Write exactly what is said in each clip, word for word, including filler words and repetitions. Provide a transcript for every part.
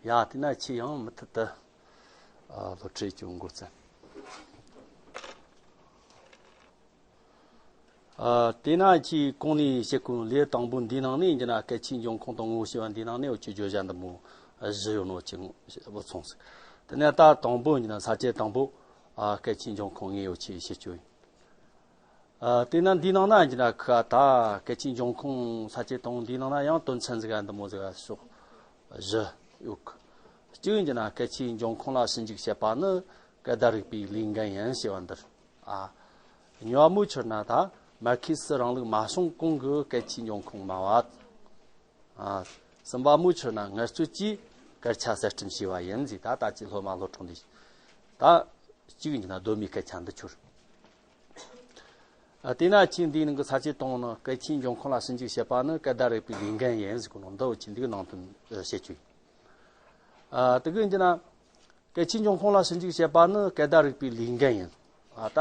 ཡ་དེ་ན་ཁྱེད་ཡང་མུ་མཐུད་དུ་ཨ་སློབ་ཁྲིད་ཀྱི་འགོ་བརྩམས། ཨ་དེ་ན་ཁྱེད་གོང་ནས་བཤད་གོ་ལས་དང་པོ་འདིའི་ནང་ནས་ཡིན་ན་སྐད་ཆའི་འབྱུང་ཁུངས་དང་ངོ་བོ་ཞེས་པ་འདིའི་ནང་ནས་འུ་ཅག་བརྗོད་བྱ་འདི་མོ་བཞི་ཡོད་ནོ་ཅིག་བུད་སོང་ཟིག་དེ་ནས་ད་དང་པོ་ཡིན་ན་ས་བཅད་དང་པོ་ཨ་སྐད་ཆའི་འབྱུང་ཁུངས་དངོས་ཡོད་ཅེས་བཤད་རྒྱུ་ཡིན། ཨ་དེ་ན་འདིའི་ནང་ན་ཡིན་ན་ཁ་ད་སྐད་ཆའི་འབྱུང་ཁུངས་ས་བཅད་དང་འདིའི་ནང་ན་ཡང་དོན་ཚན་ཟིག་འདི་མོ་ཟིག་ཕྱོགས་བཞི་ཡོད་གི་གཅིག་ཡིན་ན་སྐད་ཆའི་འབྱུང་ཁུངས་ལ་ཞིབ་འཇུག་བྱེད་པ་ནི་སྐད་བརྡ་རིག་པའི་ལས་འགན་ཡིན་ཞེས་པ་འདིར། ཨ་གཉིས་པ་མུ་ཆུར་ན་ད་མར་ཁེ་སི་རིང་ལུགས་མ་བྱུང་གོང་གི་སྐད་ཆའི་འབྱུང་ཁུངས་སྨྲ་བ། ཨ་གསུམ་པ་མུ་ཆུར་ན་ངལ་རྩོལ་གྱིས་སྐད་ཆ་གསར་སྐྲུན་བྱས་པ་ཡིན་ཟེར། ད་ད་ཅི་སློབ་མ་སློབ་ཕྲུག་འདི་ད་གཅིག་ཡིན་ན་གདོད་མའི་སྐད་ཆ་འདི་ཆུར། ཨ་དེས་ན་ཁྱེད་འདིའི་ནང་གི་ས་བཅད་དང་ནི་སྐད་ཆའི་འབྱུང་ཁུངས་ལ་ཞིབ་འཇུག་བྱེད་པ་ནི་སྐད་བརྡ་རིག་པའི་ལས་འགན་ཡིན་ཟེར་གོ་ནོ་འདི་འུ་ཆོས་འདི་གི་ནང་དོན་བཤད་རྒྱུ་ཡིན། ཨ་དེ་གི་ཡིན་ན་སྐད་ཆའི་འབྱུང་ཁུངས་ལ་ཞིབ་འཇུག་བྱེད་པ་ནི་སྐད་བརྡ་རིག་པའི་ལས་འགན་ཡིན། ཨ་ད་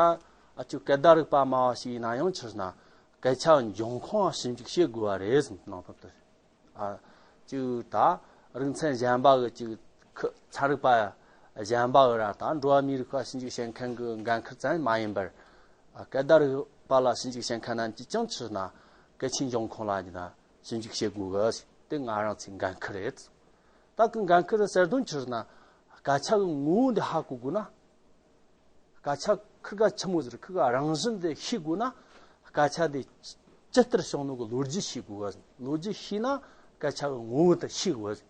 ཨ་ཅུ་སྐད་བརྡ་རིག་པ་སྨྲ་བ་ཞིག་ཡིན་ན་ཡང་ཆི་ཟེར་ན་སྐད་ཆ་འབྱུང་ཁུངས་ཞིབ་འཇུག་བྱེད་དགོས་པ་རེད་ཟེར་ནང་དོན་དེ། ཨ་ཅིག་ད་རིག་ཚན་གཞན་པ་གི་ཅིག་ཁུ་ཚན་རིག་པ་གཞན་པ་གི་ར་ད་འགྲོ་བ་མིའི་རིགས་ཀ་ཞིབ་འཇུག་བྱེད་མཁན་གི་འགན་ཁུར་ཙམ་མ་ཡིན་པར། ཨ་སྐད་བརྡ་རིག་པ་ལ་ཞིབ་འཇུག་བྱེད་མཁན་རྣམས་ཀྱིས་ཀྱང་ཆི་ཟེར་ན་སྐད་ཆའི་འབྱུང་ཁུངས་ལ་ཡིན་ན་ཞིབ་འཇུག་བྱེད་དགོས་གི་དེ་ང་རང་ཚོའི་འགན་ཁུར་རེད། ད་གི་འགན་ཁུར་ཟེར་དོན་ཆི་ཟེར་ན་སྐད་ཆ་གི་ངོ་བོ་འདི་ཧ་གོ་དགོས་ན། སྐད་ཆ་ཁིར་ག་ཆི་མོ་ཟིག་ཁིར་ག་རང་བཞིན་དེ་ཤེས་དགོས་ན། སྐད་ཆ་དེ་ཇི་ལྟར་བྱུང་ནོ་གི་ལོ་རྒྱུས་ཤེས་དགོས། ལོ་རྒྱུས་ཤེས་ན་སྐད་ཆ་གི་ངོ་བོ་དེ་ཤེས་དགོས།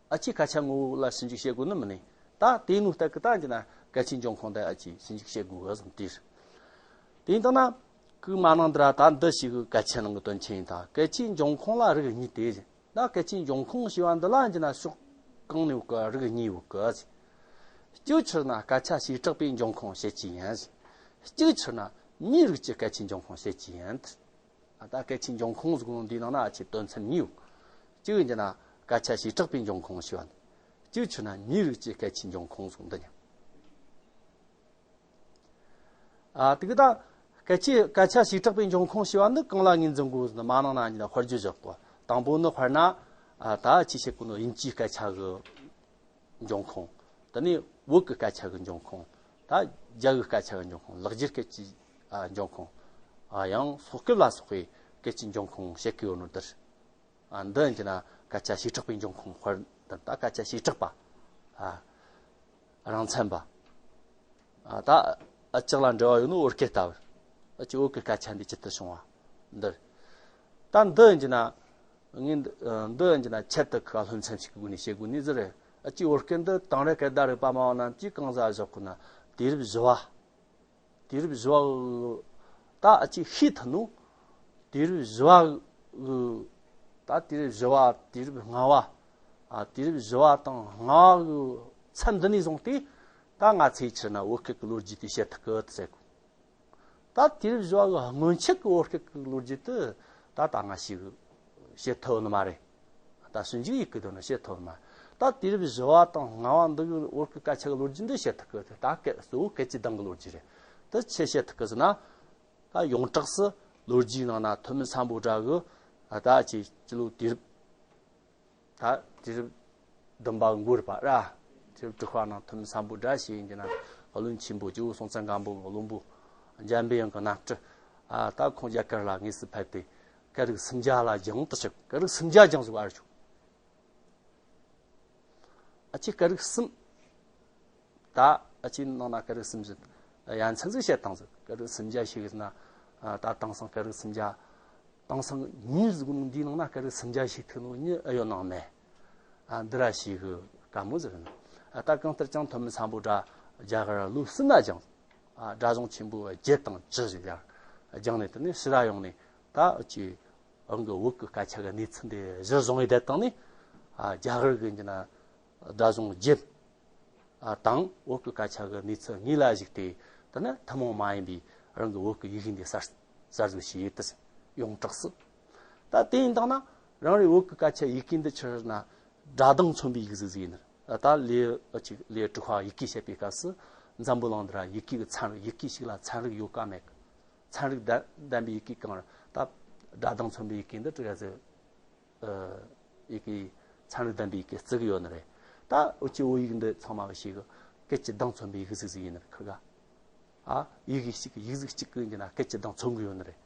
ཨ་ཅེ་སྐད་ཆ་ངོ་བོ་ལ་ཞིབ་འཇུག་བྱེད་དགོས་ནི་མིན་ནི། ད་དེ་ནོ་ལྟ་གི་ད་འདི་ན་སྐད་ཆའི་འབྱུང་ཁུངས་དེ་ཨ་ཅེ་ཞིབ་འཇུག་བྱེད་དགོས་ཟེར་དེ་རེད། དེ་ཡིན་ད་ན་གི་མ་ནང་འདི་ར་ད་འདི་ཞིག་གི་སྐད་ཆ་ནང་གི་དོན་ཆེན་ཡིན། ད་སྐད་ཆའི་འབྱུང་ཁུངས་ལ་རིགས་གཉིས་ཏེ། ད་སྐད་ཆའི་འབྱུང་ཁུངས་ཞེས་པ་འདི་ལ་འདི་ན་ཕྱོགས་གང་ནས་ཡོད་གི་རིགས་གཉིས་ཡོད་གི། གཅིག་ཆི་ཟེར་ན་སྐད་ཆ་བྱེ་བྲག་པའི་འབྱུང་ཁུངས་བཤད་རྒྱུ་ཡིན། གཅིག་ཆི་ཟེར་ན་མིའི་རིགས་ཀྱི་སྐད་ཆའི་འབྱུང་ཁུངས་བཤད་རྒྱུ་ཡིན། ད་སྐད་ཆའི་འབྱུང་ཁུངས་ཟེར་གོ་ནོ་འདིའི་ནང་ན་ཨ་ཅེ་དོན་ཚན་གཉིས་ཡོད། གཅིག་ཡིན་ན་སྐད་ཆ་བྱེ་བྲག་པའི་འབྱུང་ཁུངས་ཞེས་པ་ནི། གཅིག་ཆི་ཟེར་ན་མིའི་རིགས་ཀྱི་སྐད་ཆའི་འབྱུང་ཁུངས་ཟེར་འདི་ཡིན། ཨ་དེ་གི་ད་སྐད་ཆའི་སྐད་ཆ་བྱེ་བྲག་པའི་འབྱུང་ཁུངས་ཞེས་པ་ནི་གང་ལ་ངོས་འཛིན་དགོས་ཟེར་ན་མ་ནང་ན་ཡིན་ན་དཔེར་བརྗོད་བཞག་གོ། དང་པོ་ནི་དཔེར་ན་ཨ་ད་ཅི་བཤད་གོ་ནོ་དབྱིན་ཇིའི་སྐད་ཆ་གི་འབྱུང་ཁུངས། དེ་ནས་བོད་ཀྱི་སྐད་ཆ་གི་འབྱུང་ཁུངས། ད་རྒྱ་གི་སྐད་ཆ་གི་འབྱུང་ཁུངས། ལེགས་སྦྱར་སྐད་ཀྱི་ཨ་འབྱུང་ཁུངས། ཨ་ཡང་སོག་སྐད་ལ་སོགས་པའི་སྐད་ཀྱི་འབྱུང་ཁུངས་བཤད་ཀྱི་ཡོད་ནོ་འདིར། ཨ་འདི་ཡིན་ན་སྐད་ཆ་བྱེ་བྲག་པའི་འབྱུང་ཁུངས། དཔེར་ན་ད་སྐད་ཆ་བྱེ་བྲག་པ། ཨ་རང་མཚན་པ། ཨ་ད་ཨ་ཅག་ལ་འབྲེལ་བ་ཡོད་ནོ་བོད་སྐད་ལྟ་བུར། ཨ་ཅེ་བོད་ཀྱི་སྐད་ཆ་འདི་ཇི་ལྟར་བྱུང་བ་འདིར། ད་འདི་ཡིན་ན་ངས་འདི་ཡིན་ན་ཆེད་དུ་ཁ་སློབ་ཚན་ཞིག་གི་སྒོ་ནས་བཤད་དགོས་ནི་ཟིག་རེད། ཨ་ཅེ་བོད་སྐད་འདི་དེང་རབས་སྐད་བརྡ་རིག་པ་སྨྲ་བ་རྣམས་ཀྱིས་གང་ཟག་བཞག་གོ་ན་དུས་རབས་བཞི་བ། དུས་རབས་བཞི་བ་གི་ད་ཨ་ཅེ་ཤེས་ཐུབ་ནོ། དུས་རབས་བཞི་བ་གི་ད་དུས་རབས་བཞི་བ། དུས་རབས་ལྔ་བ། ཨ་དུས་རབས་བཞི་བ་དང་ལྔ་བ་གི་མཚམས་འདི་ནས་བཟུང་སྟེ་ད་ང་ཚོས་ཆི་ཟེར་ན་བོད་སྐད་ཀྱི་ལོ་རྒྱུས་དེ་བཤད་ཐུབ་གི་ཟེར་གོ། ད་དུས་རབས་བཞི་བ་གི་སྔོན་ཆད་ཀྱི་བོད་སྐད་ཀྱི་ལོ་རྒྱུས་དེ་ད་ད་ང་ཞིག་བཤད་ཐུབ་ནི་མ་རེད། ད་ཞིབ་འཇུག་ཡེད་གི་འདུག་ན་བཤད་ཐུབ་ནི་མ་རེད། ད་དུས་རབས་བཞི་བ་དང་ལྔ་བ་འདི་གི་བོད་ཀྱི་སྐད་ཆ་གི་ལོ་རྒྱུས་འདི་བཤད་ཐུབ་གི། ད་སྐད་གཙོ་བོ་སྐད་ཀྱི་གདངས་གི་ལོ་རྒྱུས་རེད། དེ་ཆི་བཤད་ཐུབ་གི་ཟེར་ན། ད་ཡོངས་གྲགས་སུ་ལོ་རྒྱུས་ནང་ན་ཐོན་མི་སམ་བྷོ་ཊ་གིས་ད་ཅིག་སྤྱི་ལོ་དུས་རབས། ད་དུས་རབས་བདུན་པ་འགོར་བ་ར། དུས་རབས་དྲུག་པ་ནང་ཐོན་མི་སམ་བྷོ་ཊ་ཞེས་ཡིན་གྱི་ན་བློན་ཆེན་པོ་ཇོ་བོ་སྲོང་བཙན་སྒམ་པོ་གི་བློན་པོ་འཇམ་པའི་དབྱངས་ཀྱི་རྣམ་སྤྲུལ། ཨ་ད་ཁོང་རྒྱ་གར་ལ་དངོས་སུ་ཕེབས་ཏེ་སྐད་རིགས་སུམ་བརྒྱ་ལ་སྦྱངས་ཏེ་ཞིག་སྐད་རིགས་སུམ་བརྒྱ་སྦྱངས་ཟིག་ཨ་ར་ཆུ། ཨ་ཅེ་སྐད་རིགས་གསུམ། ད་ཨ་ཅེ་ནང་ན་སྐད་རིགས་སུམ་བཞི། ཡ་མཚན་ཟིག་བཤད་བཏང་ཟིག་སྐད་རིགས་སུམ་བརྒྱ་ཞིག་ཡིན་ན། ད་དེང་སང་སྐད་རིགས་སུམ་བརྒྱ། དེང་སང་མིའི་གཟུགས་ནང་འདིའི་ནང་ན་སྐད་རིགས་སུམ་བརྒྱ་ཞིག་ཐུག་ནོ་མྱི་ཨེ་ཡོད་ནང་མེད། ཨ་འདི་ར་ཞིག་གི་དཀའ་མོ་ཟིག་རེད། ཨ་ད་གང་ལྟར་ཀྱང་ཐོན་མི་སམ་བྷོ་ཊ་རྒྱ་གར་ལོ་གསུམ་ན་སྦྱངས། ཨ་སྒྲ་གཞུང་ཆེན་པོ་བརྒྱད་དང་བཅུ་ཞིག་ཡང་སྦྱངས་ནས། དེ་ནས་ཕྱི་ར་ཡོང་ནས་ད་ཅི་རང་གི་བོད་ཀྱི་སྐད་ཆ་གི་གནས་ཚུལ་འདི་གཞིར་བཟུང་བའི་བསྡད་བཏང་ནས། ཨ་རྒྱ་གར་གི་འདི་ན་སྒྲ་གཞུང་བརྒྱད། ཨ་དང་བོད་ཀྱི་སྐད་ཆ་གི་གནས་ཚུལ་དངོས་ལ་གཞིགས་ཏེ། དེ་ནས་ཐུན་མོང་མ་ཡིན་པའི་རང་གི་བོད་ཀྱི་ཡི་གེ་འདི་གསར་གསར་བཟོ་བྱས་ཡོད་དེ། ཡོངས་གྲགས་སུ། ད་དེ་ཡིན་དང་ན་རང་རེ་བོད་ཀྱི་སྐད་ཆ་ཡི་གེ་འདི་ཆི་ཟེར་ན་སྒྲ་གདངས་མཚོན་པའི་ཡིག་གཟུགས་ཟིག་ཡིན་ནི། ད་ལེའུ་གཅིག་ལེའུ་དྲུག་པ་ཡི་གེ་བཤད་པའི་སྐབས་སུ་འཛམ་བུ་གླིང་འདི་ར་ཡི་གེ་གི་ཚན་རིག་ཡི་གེ་ཞིག་ལ་ཚན་རིག་ཡོད་ཀ་མེད་ཀ། ཚན་རིག་ལྡན་ལྡན་པའི་ཡི་གེ་གང་རེད། ད་སྒྲ་གདངས་མཚོན་པའི་ཡི་གེ་འདི་དྲུག་ཡ་ཟེར། ཨ་ཡི་གེ་ ཚན་རིག་ལྡན་པའི་ཡི་གེ་བརྩི་གི་ཡོད་ནི་རེད། ད་འུ་ཅི་བོད་ཡིག་འདི་ཚང་མ་གི་ཞིག་གི་སྐད་ཀྱི་གདངས་མཚོན་པའི་ཡིག་གཟུགས་ཟིག་ཡིན་ནི་རེད། ཁིར་ག་ཨ། ཡི་གེ་གཅིག་གི་ཡིག་གཟུགས་གཅིག་གི་ཡིན་གྱི་ན་སྐད་ཀྱི་གདངས་མཚོན་གི་ཡོད་ནི་རེད།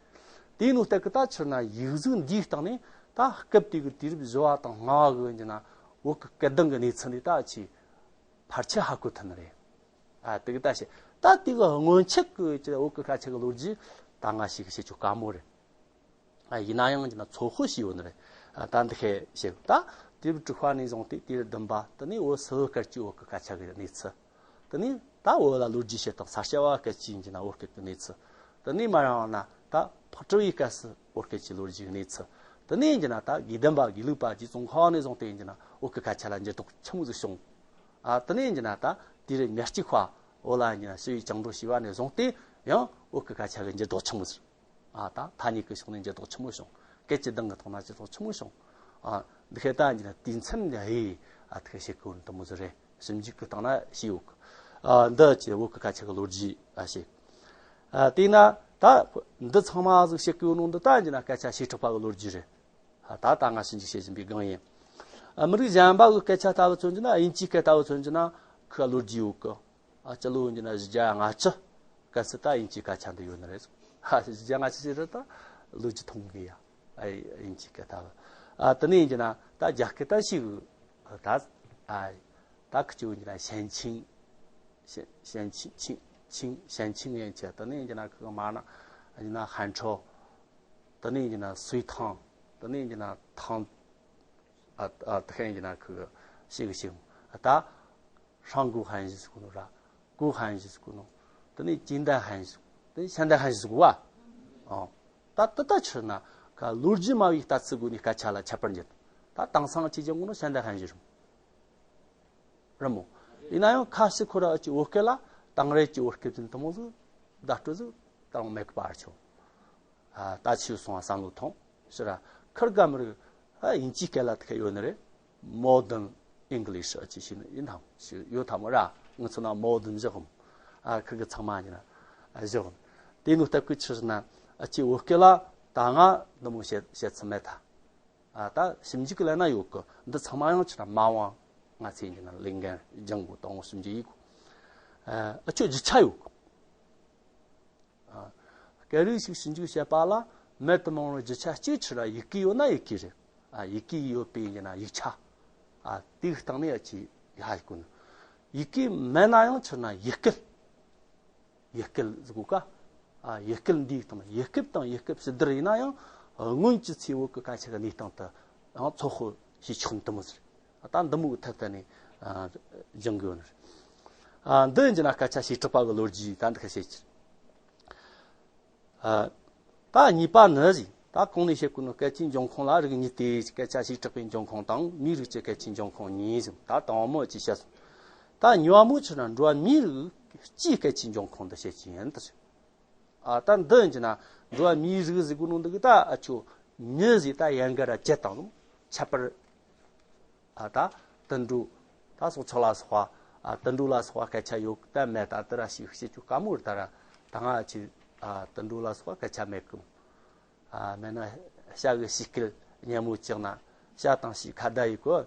དེའི་ནང་སྟེང་གི་ད་ཕྱིར་ན་ཡིག་གཟུགས་འདིའི་སྟེང་ནས་ད་སྐབས་དེ་གི་དུས་རབས་བཞི་བ་དང་ལྔ་བ་གི་ཡིན་གྱི་ན་བོད་གི་སྐད་གདངས་གི་གནས་ཚུལ་འདི་ད་ཅིག་ཕལ་ཆེར་ཧ་གོ་ཐུབ་ནི་རེད། ཨ། དེ་གི་ད་བཤད། ད་དེ་གི་སྔོན་ཆད་གི་ཅིག་བོད་གི་སྐད་ཆ་གི་ལོ་རྒྱུས་ད་ང་ཞིག་བཤད་ཆོག་དཀའ་མོ་རེད། ཨ། ཡིན་ན་ཡང་ཡིན་ན་ཚོད་དཔག་བྱས་ཡོད་ནི་རེད། ཨ། ད་འདི་ཁའི་བཤད། ད་དུས་རབས་དྲུག་པ་ནས་བཟུང་སྟེ་དུས་རབས་བདུན་པ་དེ་ནས་བོད་སིལ་བུ་སྐད་ཀྱི་བོད་གི་སྐད་ཆ་གི་གནས་ཚུལ། དེ་ནས་ད་བོད་ལ་ལོ་རྒྱུས་བཤད་སྟངས། ས་སྐྱ་པ་སྐད་ཀྱི་ཡིན་གྱི་ན་བོད་སྐད་ཀྱི་གནས་ཚུལ། དེ་ནས་མར་ཡང་ན་ད་ཕག་གྲུ་པའི་སྐབས་སུ་བོད་སྐད་ཀྱི་ལོ་རྒྱུས་གནས་ཚུལ། དེ་ནས་ཡིན་གྱི་ན་ད་དགེ་ལྡན་པ་དགེ་ལུགས་པ་རྗེ་ཙོང་ཁ་པ་ནས་བཟུང་སྟེ་ཡིན་གྱི་ན་བོད་ཀྱི་སྐད་ཆ་ལ་འགྱུར་ལྡོག་ཆེན་མོ་ཟིག་བྱུང་། ཨ། དེ་ནས་ཡིན་གྱི་ན་ད་དུས་རབས་ཉེར་གཅིག་པ་བོད་ལ་ཡིན་གྱི་ན་ཞི་བའི་བཅིངས་འགྲོལ་བྱས་པ་ནས་བཟུང་སྟེ་ཡང་བོད་ཀྱི་སྐད་ཆ་གི་འགྱུར་ལྡོག་ཆེན་མོ་ཟིག་ཨ། ད་ཐ་སྙད་ཀྱི་ཕྱོགས་ནས་འགྱུར་ལྡོག་ཆེན་མོ་བྱུང་། སྐད་ཀྱི་གདངས་ཀྱི་ཐོག་ན་འགྱུར་ལྡོག་ཆེན་མོ་བྱུང་། ཨ། འདི་ཁའི་ད་ཡིན་གྱི་ན་དུས་མཚམས་འདི་ཧེ། ཨ། དེ་ཁ་བཤད་གི་འདི་མོ་ཟིག་རེད། ཞིབ་འཇུག་གི་སྟེང་ན་ཞིག་ཡོད་གི། ཨ། འདི་ཅི་བོད་ཀྱི་སྐད་ཆ་གི་ལོ་རྒྱུས། ཨ། ཞིག་ཨ། དེས་ན་ད་འདི་ཚང་མ་ཟིག་བཤད་གི་ཡོད་ནོ་འདི་ད་ཡིན་གྱི་ན་སྐད་ཆ་བྱེ་བྲག་པ་གི་ལོ་རྒྱུས་རེད། ཨ། ད་ད་ང་ཞིབ་འཇུག་བྱེད་བཞིན་པའི་སྒང་ཡིན། ཨ། མི་རིགས་གཞན་པ་གི་སྐད་ཆ་ལྟ་བུ་མཚོན་གྱི་ན། དབྱིན་ཇིའི་སྐད་ལྟ་བུ་མཚོན་གྱི་ན་ཁོ་ལོ་རྒྱུས་ཡོད་གི། ཨ། སྤྱི་ལོ་ཡིན་གྱི་ན་བཞི་བརྒྱ་ལྔ་བཅུ་སྐབས་སུ་ད་དབྱིན་ཇིའི་སྐད་ཆ་འདི་ཡོད་ནི་རེད། ཨ། བཞི་བརྒྱ་ལྔ་བཅུ་ཞིག་རེད། ད་ལོ་རྒྱུས་མཐོང་གི་ཡ། ཨ། དབྱིན་ཇིའི་སྐད་ལྟ་བུ། ཨ། དེ་ནས་ཡིན་གྱི་ན་ད་རྒྱ་སྐད་ད་ཞིག་གི། ད། ཨ། ད་ཁི་ཅི་ཡིན་གྱི་ན་ཞན་ཆིང་། ཞན་ཞན་ཆིང་ཆིང་ཆིང་ཞན་ཆིང་ཡན་ཆད། དེ་ནས་ཡིན་གྱི་ན་ཁི་གི་མ་ན་ཡིན་ན་ཧན་ཁྲོ། དེ་ནས་ཡིན་གྱི་ན་སུའི་ཐང་། དེ་ནས་ཡིན་གྱི་ན་ཐང་། ཨ། ཨ། དེ་ཁ་ཡིན་གྱི་ན་ཁི་གི་ཞིག་གི་ཞིག་ད། 山谷汉语 ཟེར་གོ་ནོ་ར། 古汉语 ཟེར་གོ་ནོ། དེ་ནས་近代汉语། དེ་ནས现代汉语 ཟེར་གོ་བ། ཨོ། ད་ད་ད་ཕྱིར་ན་ཁ་ལོ་རྒྱུས་སྨྲ་བའི་ལྟ་ཚུལ་སྒོ་ནས་སྐད་ཆ་ལ་ཁྱད་པར་འགྱུར། ད་དེང་སང་ཅི་ཅང་གོ་ནོ་现代汉语 རེད་མོ། ཡིན་ན་ཡང་ཁ་ཤས་ཁོ་ར་ཅི་བོད་སྐད་ལ་དེང་རབས་ཀྱི་བོད་སྐད་དེ་དེ་མོ་ཟིག་བརྡ་སྤྲོད་ཟིག་བཏང་མེད་གི་པར་ཆོ། ཨ། ད་ཆོས་སོང་བ་བསམ་བློ་ཐོངས་ཕྱིར་ར། ཁིར་ག་མི་རིགས། ཨ། དབྱིན་ཇིའི་སྐད་ལ་དེ་ཁ་ཡོད་ནི་རེད། Modern English ཨ་ཅི་ཞིག་ནི་ཡིན་ཐམ་ཞིག་ཡོད་ཐམ་ར། ང་ཚོ་ན་Modern བཞག་གམ། ཨ། ཁིར་གི་ཚང་མ་ཡིན་ན་བཞག་གམ། དེ་ནོ་སྟབས་ཀྱིས་ཕྱིར་ན་ཨ་ཅི་བོད་སྐད་ལ་ད་ང་འདི་མོ་བཤད་བཤད་ཚུལ་མེད་ད། ཨ། ད་ཞིབ་འཇུག་ལ་ན་ཡོད་གི། འདི་ཚང་མ་ཡང་ཕྱིར་ན་མ་དབང་ང་ཚོས་ཡིན་ན་ལས་འགན་སྦྱང་དགོས། དང་པོ་ཞིབ་འཇུག་ཡིན་དགོས། ཨ། ཨ་ཅོ་རྒྱུ་ཆ་ཡོད་གི། ཨ། སྐད་རིགས་ཤིག་ཞིབ་འཇུག་བྱེད་པ་ལ་མེད་དུ་མི་རུང་བའི་རྒྱུ་ཆ་གཅིག་ཕྱིར་ར་ཡི་གེ་ཡོད་ན་ཡི་གེ་རེད། ཨ། ཡི་གེ་ཡོད་པའི་ཡིན་ན་ཡིག་ཆ། ཨ། དེའི་སྟེང་ནས་ཨ་ཅི་ཡ་ཡི་གོ་ནི། ཡི་གེ་མེད་ན་ཡང་ཕྱིར་ན་ཡི་སྐད། ཡི་སྐད་ཟེར་གོ་ཀ་ཨ། ཡི་སྐད་འདིའི་སྟེང་ན་ཡི་སྐད་དང་ཡི་སྐད་ཕྱི་བསྡུར་ཡིན་ན་ཡང་སྔོན་གྱི་ཚེ་བོད་ཀྱི་སྐད་ཆ་གི་གནས་སྟངས་དེ་ཡང་ཚོད་དཔག་བྱེད་ཆོག་ནི་དེ་མོ་ཟིག་ད་འདི་མོ་གི་ཐད་ད་ནས་ཨ་སྦྱང་དགོས་ནི་རེད། ཨ། འདི་ཡིན་གྱི་ན་སྐད་ཆ་བྱེ་བྲག་པ་གི་ལོ་རྒྱུས་ད་འདི་ཁ་བཤད་ཀྱི་རེད། ཨ། ད་གཉིས་པ་ནི་ཟིག་ད་གོང་ནས་བཤད་གོ་ནོ་སྐད་ཆའི་འབྱུང་ཁུངས་ལ་རིགས་གཉིས་ཏེ། སྐད་ཆ་བྱེ་བྲག་པའི་འབྱུང་ཁུངས་དང་མིའི་རིགས་ཀྱི་སྐད་ཆའི་འབྱུང་ཁུངས་གཉིས་ཟིག་ད་དང་པོ་ཅི་བཤད་སོང་། ད་གཉིས་པ་མོ་ཕྱིར་ན་འགྲོ་བ་མིའི་རིགས་སྤྱིའི་སྐད་ཆའི་འབྱུང་ཁུངས་འདི་བཤད་ཀྱི་ཡིན་ད་ཟེར། ཨ། ད་འདི་ཡིན་གྱི་ན་འགྲོ་བ་མིའི་རིགས་ཟེར་གོ་ནོ་འདི་གི་ད་ཨ་ཅོ་མི་ཟེར་ད་ཡན་ག་ར་བཅད་བཏང་ནོ། ཁྱད་པར། ཨ། ད་དུད་འགྲོ། ད་སྲོག་ཆགས་ལ་སོགས་པ། ཨ། དུད་འགྲོ་ལ་སོགས་པ་སྐད་ཆ་ཡོད་ད་མེད་ད་དེ་ར་ཞིག་བཤད་རྒྱུ་དཀའ་མོ་རེད་ད་ར། ད་ང་ཅི། ཨ། དུད་འགྲོ་ལ་སོགས་པ་སྐད་ཆ་མེད་གི། ཨ། མེད་ན་བྱ་གི་ཤིག་སྐད་སྙན་མོ་བཅག་ན་བྱ་དང་ཤིག་ཁ་བརྡ་ཡི་གོ།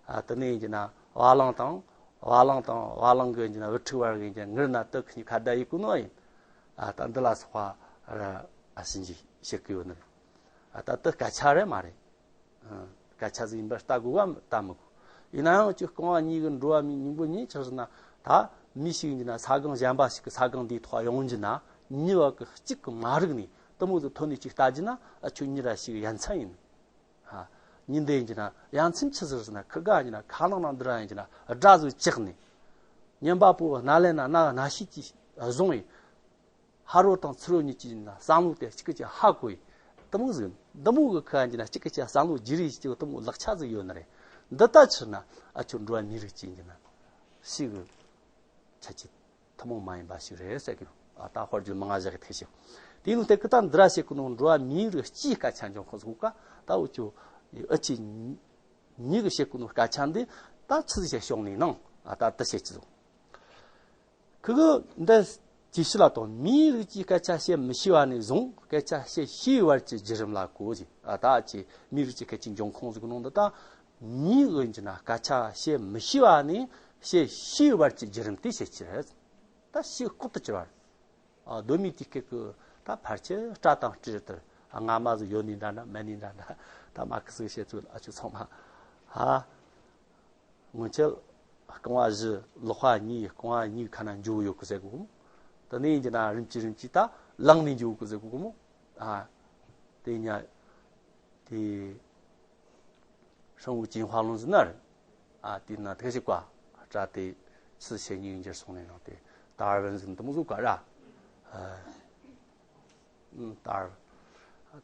ཨ། དེ་ནས་ཡིན་གྱི་ན་བ་ལང་དང་བ་ལང་དང་བ་ལང་གི་ཡིན་གྱི་ན་བུ་ཕྲུག་བར་གི་ཡིན་གྱི་ན་ངུར་ན་དེ་ཁི་གཉིས་ཁ་བརྡ་ཡི་གོ་ནོ་ཡིན། ཨ། ད་འདི་ལ་སོགས་པ་ར་ཨ་ཞིག་འཇིག་བཤད་གི་ཡོད་ནི། ཨ། ད་དེ་སྐད་ཆ་རེད་མ་རེད། ཨ། སྐད་ཆ་ཟིག་ཡིན་པར་ལྟ་དགོས་བམ་ལྟ་མི་དགོས། ཡིན་ན་ཡང་ཅིག་རྐང་བ་གཉིས་ཀྱི་འགྲོ་བ་མིའི་སྙིང་པོ་གཉིས་ཆགས་ཟིན་ན། ད་མི་ཞིག་ཡིན་ན་ས་སྒང་གཞན་པ་ཞིག་གི་ས་སྒང་འདིའི་ཐོག་ཡོང་རྒྱུ་ན་མྱི་བ་གི་གཅིག་གི་མ་རིག་ནས་དེ་མོ་ཟིག་ཐོན་ནས་ཅིག་ལྟ་རྒྱུ་ན་ཨ་ཁྱོད་མྱི་ར་ཞིག་ཡ་མཚན་ཡིན། ཧ། མྱི་འདི་ཡིན་རྒྱུ་ན་ཡ་མཚན་ཆི་ཟིག་ཟེར་ན་ཁི་ག་ཡིན་ན་ཁ་ནང་ནང་འདི་ར་ཡིན་རྒྱུ་ན་སྒྲ་ཟིག་བཅག་ནས། ཉན་པ་པོ་སྣ་ལེན་ན་སྣ་སྣ་ཤས་ཀྱིས་བཟུང་བས། ཕ་རོལ་དང་ཚུ་རོལ་གཉིས་ཀྱི་ཡིན་ན་བསམ་བློ་དེ་གཅིག་གི་གཅིག་ཧ་གོ་ཡི། དེ་མོ་ཟིག་འདི་མོ་གི་ཁ་ཡིན་ན་གཅིག་གི་གཅིག་བསམ་བློ་བརྗེ་རེས་ཀྱི་དེ་མོ་ལག་ཆ་ཟིག་ཡོད་ནི་རེད། འདི་ལྟ་ཕྱིར་ན་ཨ་ཁྱོད་འགྲོ་བ་མིའི་རིགས་ཀྱི་ཡིན་ན་ཞིག་གི་ཁྱད་ཆོས་ཐུན་མོང་མ་ཡིན་པ་ཞིག་རེད་ཟེར་གི། ཨ། ད་དཔེར་བརྗོད་མང་ང་བཞག་གི་ཐེག་ཞིག་དེའི་ནང་དེ་ཀི་ད་འདི་ར་བཤད་གི་ནོ་འགྲོ་བ་མིའི་རིགས་སྤྱིའི་སྐད་ཆ་འབྱུང་ཁུངས་ཟིག་ག་ད་འུ་ཅོ་ཨ་ཅི་མྱི་གི་བཤད་གི་ནོ་སྐད་ཆ་འདི་ད་ཆི་ཟིག་བཤད་ཤོག་ནི་ནང་ཨ་ད་དེ་བཤད་ཀྱི་ཟིག་ཁི་གི་འདི་ཇི་ཞིག་ལ་དང་མིའི་རིགས་ཀྱི་སྐད་ཆ་བཤད་མི་ཤེས་པ་ནས་བཟུང་སྐད་ཆ་བཤད་ཤེས་བར་གྱི་བརྒྱུད་རིམ་ལ་གོ་ཞིག་ཨ་ད་ཨ་ཅི་མིའི་རིགས་ཀྱི་སྐད་ཆའི་འབྱུང་ཁུངས་ཟིག་གི་ནང་འདི་ད་ ཉིད་ཀྱི་ཡིན་གྱི་ན་སྐད་ཆ་བཤད་མི་ཤེས་པ་ནས་བཤད་ཤེས་བར་གྱི་བརྒྱུད་རིམ་དེ་བཤད་ཀྱི་རེད། ད་ཤེས་ལྐོག་ཏུ་གྱུར་བ་རེད། ཨ། གདོད་མའི་དུས་སྐབས་ཀྱི་ད་ཕལ་ཆེར་སྐྲ་དང་སྤྲེལ་ལྟར་སྔ་མ་ཟིག་ཡོད་ནི་འདྲ་འདྲ་མེད་ནི་འདྲ་འདྲ། ད་མ་ཁི་ཟིག་བཤད་ཚུལ་ཨ་ཆུ་ཚང་མ། ཧ། སྔོན་ཆད་རྐང་བ་བཞི་ལག་པ་གཉིས་རྐང་བ་གཉིས་ཁ་ན་འཇུ་ཡོད་གི་ཟེར་གོ་མོ། དེ་ནས་ཡིན་གྱི་ན་རིམ་གྱིས་རིམ་གྱིས་ད་ལངས་ནས་འཇུ་གི་ཟེར་གོ་མོ། ཨ། དེ་ཉ། དེ། ཧྲང་ཝུ་ཅིན་ཧྭ་ལུང་ཟིན་ན་རེད། ཨ། དེ་ན་དེ་ཞིག་ག་སྐྲ་དེ་ཆུ་ཤེས་ཉིན་འགྱུར་སོང་ནས་ནང་དེ་ད་ར་བན་ཟིན་དུ་མོ་ཟུག་ག་ར། ཨ། ད་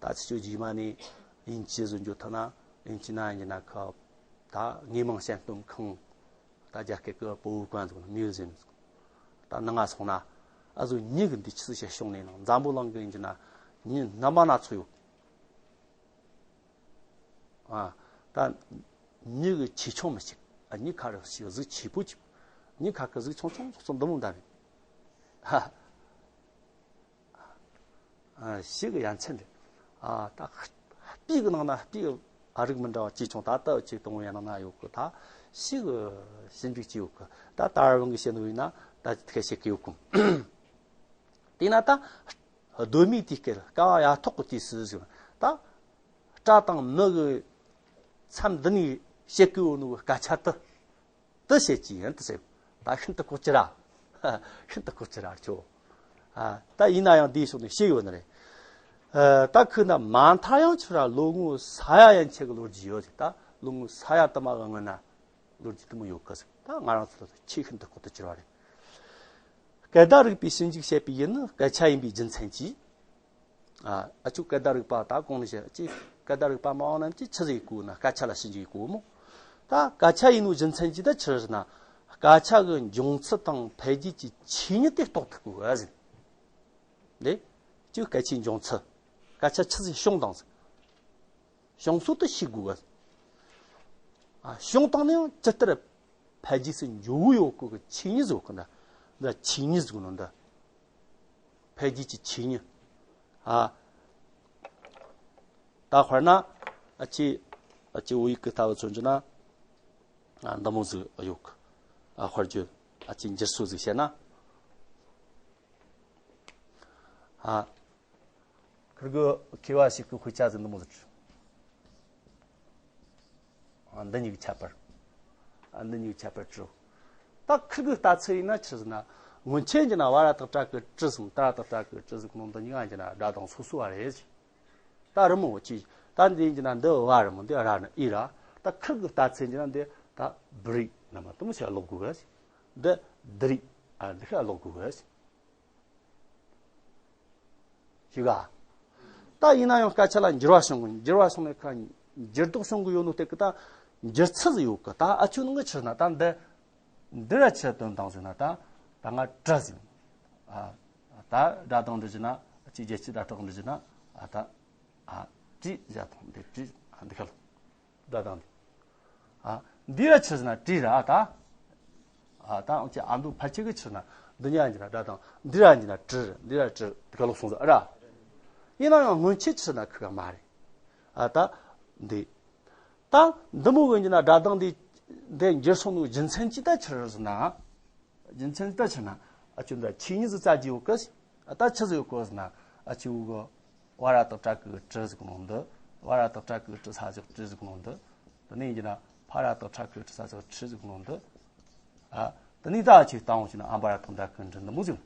ད་ཚིག་ཆོས་རྗེས་མ་ནས་དབྱིན་ཇི་བཟོ་འཇོག་ཐུབ་ན། དབྱིན་ཇི་ན་ཡིན་ན་ཁ་ད་དངོས་མང་བཤད་སྟོན་ཁང་། ད་རྒྱ་སྐད་ཀྱི་博物馆་ཟེར་མིའུ་ཟི་ཡམ་ཟེར། ད་ནང་ང་སོང་ན་ཨ་ཟོ་ཉིད་ཀྱི་འདི་ཆི་ཟིག་བཤད་བྱུང་ནས་ནང་འཛམ་བུ་གླིང་གི་ཡིན་གྱི་ན་ཉིད་རྣམ་པ་སྣ་ཚོགས་ཡོད། ཨ། ད་ཉིད་ཀྱི་ཆེ་ཆུང་མི་གཅིག་ཨ། ཉིད་ཁ་རུ་ཞིག་གཟུགས་ཆེ་པོ་གཅིག་ཉིད་ཁ་གི་གཟུགས་ཆུང་ཆུང་ཚོ་འདི་མོ་འདྲ་རེད། ཧ། ཨ། ཤིག་ཡ་མཚན་རེད། ཨ། ད་སྤུས་ཀྱི་ནང་ན་སྤུས་ཨ་རིགས་མི་འདྲ་བ་ཆེ་ཆུང་ད་ལྟ་ཆེ་གཏོང་བའི་ནང་ན་ཡོད་གི། ད་ཤིག་ཞིབ་འཇུག་བྱས་ཡོད་གི། ད་ད་ར་བུན་གྱི་བཤད་ནོ་ཡིན་ན་ད་ཁ་བཤད་གི་ཡོད་གི། དེས་ན་ད་གདོད་མའི་དུས་སྐབས་ཀ་བ་ཡ་ཐོག་གི་དུས་སུ་ཟེར། ད་སྐྲ་དང་མིག་གི་མཚམས་འདི་ནས་བཤད་གི་ཡོད་ནོ་གི་སྐད་ཆ་དེ། དེ་བཤད་ཀྱི་ཡིན་དེ་ཟེར། ད་ཤིན་ཏུ་ལྐོག་གྱུར་ར། ཤིན་ཏུ་ལྐོག་གྱུར་ར་ཁྱོད། ཨ། ད་ཡིན་ན་ཡང་འདིའི་ཕྱོགས་ནས་བཤད་ཡོད་ནི་རེད། ཨ། ད་ཁོས་ན་མ་མཐའ་ཡང་ཁྱོད་ར་ལོ་ངོ་ས་ཡ་ཡན་ཆད་ཀྱི་ལོ་རྒྱུས་ཡོད་ཟེར། ད་ལོ་ངོ་ས་ཡ་དུ་མ་གི་སྔོན་ན་ལོ་རྒྱུས་དུ་མ་ཡོད་གི་ཟེར། ད་ང་རང་ཚོ་ལ་ཆེས་ཤིན་ཏུ་ལྐོག་ཏུ་གྱུར་བ་རེད། སྐད་བརྡ་རིག་པའི་ཞིབ་འཇུག་བྱེད་པའི་ཡུལ་ནི་སྐད་ཆ་ཡིན་པའི་རྒྱུ་མཚན་གྱིས། ཨ། ཨ་ཆུ་སྐད་བརྡ་རིག་པ་ད་གོང་ནས་བཤད་ཀྱི་སྐད་བརྡ་རིག་པ་མ་འོང་ན་ཅི་ཆི་ཟིག་གོ་ན་སྐད་ཆ་ལ་ཞིབ་འཇུག་གོ་མོ། ད་སྐད་ཆ་ཡིན་ནོ་རྒྱུ་མཚན་ཅི་ད་ཆི་ཟེར་ན། སྐད་ཆ་གི་འབྱུང་ཚུལ་དང་འཕེལ་རྒྱས་ཀྱི་ཆོས་ཉིད་དེ་རྟོགས་ཐུབ་དགོས་ཟེར། ལེ། ཅི་སྐད་ཆའི་འབྱུང་ཚུལ། སྐད་ཆ་ཆི་ཟིག་བྱུང་དང་ཟེར། བྱུང་ཚུལ་དེ་ཤེས་དགོས་གི། ཨ། བྱུང་བཏང་ནས་ཡང་ཇི་ལྟར་འཕེལ་རྒྱས་སུ་འགྱོ་གི་ཡོད་གོ་གི་ཆོས་ཉིད་ཟེར་གི་ན། འདི་ཆོས་ཉིད་ཟེར་གི་ནོ་འདི། འཕེལ་རྒྱས་ཀྱི་ཆོས་ཉིད། ཨ། ད་དཔེར་ན། ཨ་ཅེ། ཨ་ཅེ་བོད་ཡིག་གི་ལྟ་བུ་མཚོན་རྒྱུ་ན། ཨ། འདི་མོ་ཟིག་ཡོད་གི། ཨ། དཔེར་བརྗོད། ཨ་ཅེ་འགྱུར་སྲོལ་ཟིག་བཤད་ན། ཨ། ཁིར་གི་མཁས་པ་ཞིག་གི་དཔེ་ཆ་ཟིག་འདི་མོ་ཟིག་བྲིས། ཨ། འདི་གཉིས་ཀྱི་ཁྱད་པར། ཨ། འདི་གཉིས་ཀྱི་ཁྱད་པར་བྲིས། ད་ཁིར་གི་ལྟ་ཚུལ་ཡིན་ན་ཆི་ཟེར་ན། སྔོན་ཆད་ཡིན་ན་བ་ར་བཏགས་བྲ་གི་བྲི་ཟེར། ད་ར་བཏགས་བྲ་གི་བྲི་ཟེར་གི་ནོ་འདི་གཉིས་ཀ་ཡིན་ན་སྒྲ་གདངས་སོ་སོ་བ་རེད། ད་རི་མོ་ཅི། ད་འདི་ཡིན་ན་འདི་བ་རི་མོ་འདི་ར་ནི་ཨི་ར། ད་ཁིར་གི་ལྟ་ཚུལ་ཡིན་ན་འདི་ད་བི་རི་ན་མ་དུ་མོ་ཞིག་ཀློག་དགོས་གི། འདི་དི་རི། ཨ། འདི་ཤ་ཀློག་དགོས་གི། ཤེས་ག། ད་ཡིན་ན་ཡང་སྐད་ཆ་ལ་འགྱུར་བ་བྱུང་གི། འགྱུར་བ་བྱུང་ནས་ཁ་འགྱུར་ལྡོག་བྱུང་གི་ཡོད་ནོ་དེ་གི་ད་འགྱུར་ཚུལ་ཟིག་ཡོད་གི། ད་ཨ་ཆུ་ནང་གི་ཆི་ན་ད་འདི་འདི་ར་ཆི་དོན་དང་ཟེར་ན། ད་ད་ང་བྲི་ཟིག། ཨ། ད་སྒྲ་གདངས་འདི་བྱས་ན་ཅི་རྒྱལ་སྤྱིའི་སྒྲ་གདངས་འདི་བྱས་ན། ཨ། ད། ཨ། བྲི་བྱ་དང་འདི་བྲི། ཨ། འདི་ཁ་ལ། སྒྲ་གདངས་འདི། ཨ། འདི་ར་ཆི་ཟེར་ན་བྲི་ར་ད། ཨ། ད་འོ་ཅི་ཨ་མདོ་ཕལ་ཆེར་གི་ཆི་ན་འདི་གཉིས་ཡིན་ན་སྒྲ་གདངས། འདི་ར་ཡིན་ན་བྲི། འདི་ར་བྲི། འདི་ཁ་ལོག་སོང་ཟེར་ར། ཡིན་ན་ཡང་སྔོན་ཆད་ཆི་ན་ཁི་ག་མ་རེད། ཨ། ད་འདི། ད་འདི་མོ་གི་ཡིན་ན་སྒྲ་གདངས་འདི་འདི་འགྱུར་སོང་ནོ་རྒྱུ་མཚན་ཅི་ད་ཆི་རེད་ཟེར་ན། རྒྱུ་མཚན་ཅི་ད་ཆི་ན། ཨ་ཆུ་འདི་ཆོས་ཉིད་ཟིག་བཙལ་རྒྱུ་ཡོད་གི། ཨ། ད་ཆི་ཟིག་ཡོད་གི་ཟེར་ན། ཨ་ཆུ་གི་བ་ར་བཏགས་བྲ་གི་བྲི་ཟེར་གི་ནོ་འདི། བ་ར་བཏགས་བྲ་གི་བྲི་ས་ཞོག་བྲི་ཟེར་གི་ནོ་འདི། དེ་ནས་ཡིན་ན་ཕ་ར་བཏགས་ཕྲ་གི་ཕྲི་ས་ཞོག་ཕྲི་ཟེར་གི་ནོ་འདི། ཨ། དེ་ནས་ད་ཆི་བཏང་བ་ཆི་ན་ཨ་མ་ར་བཏགས་མ་ར་གི་མྲི་འདི་མོ་ཟིག།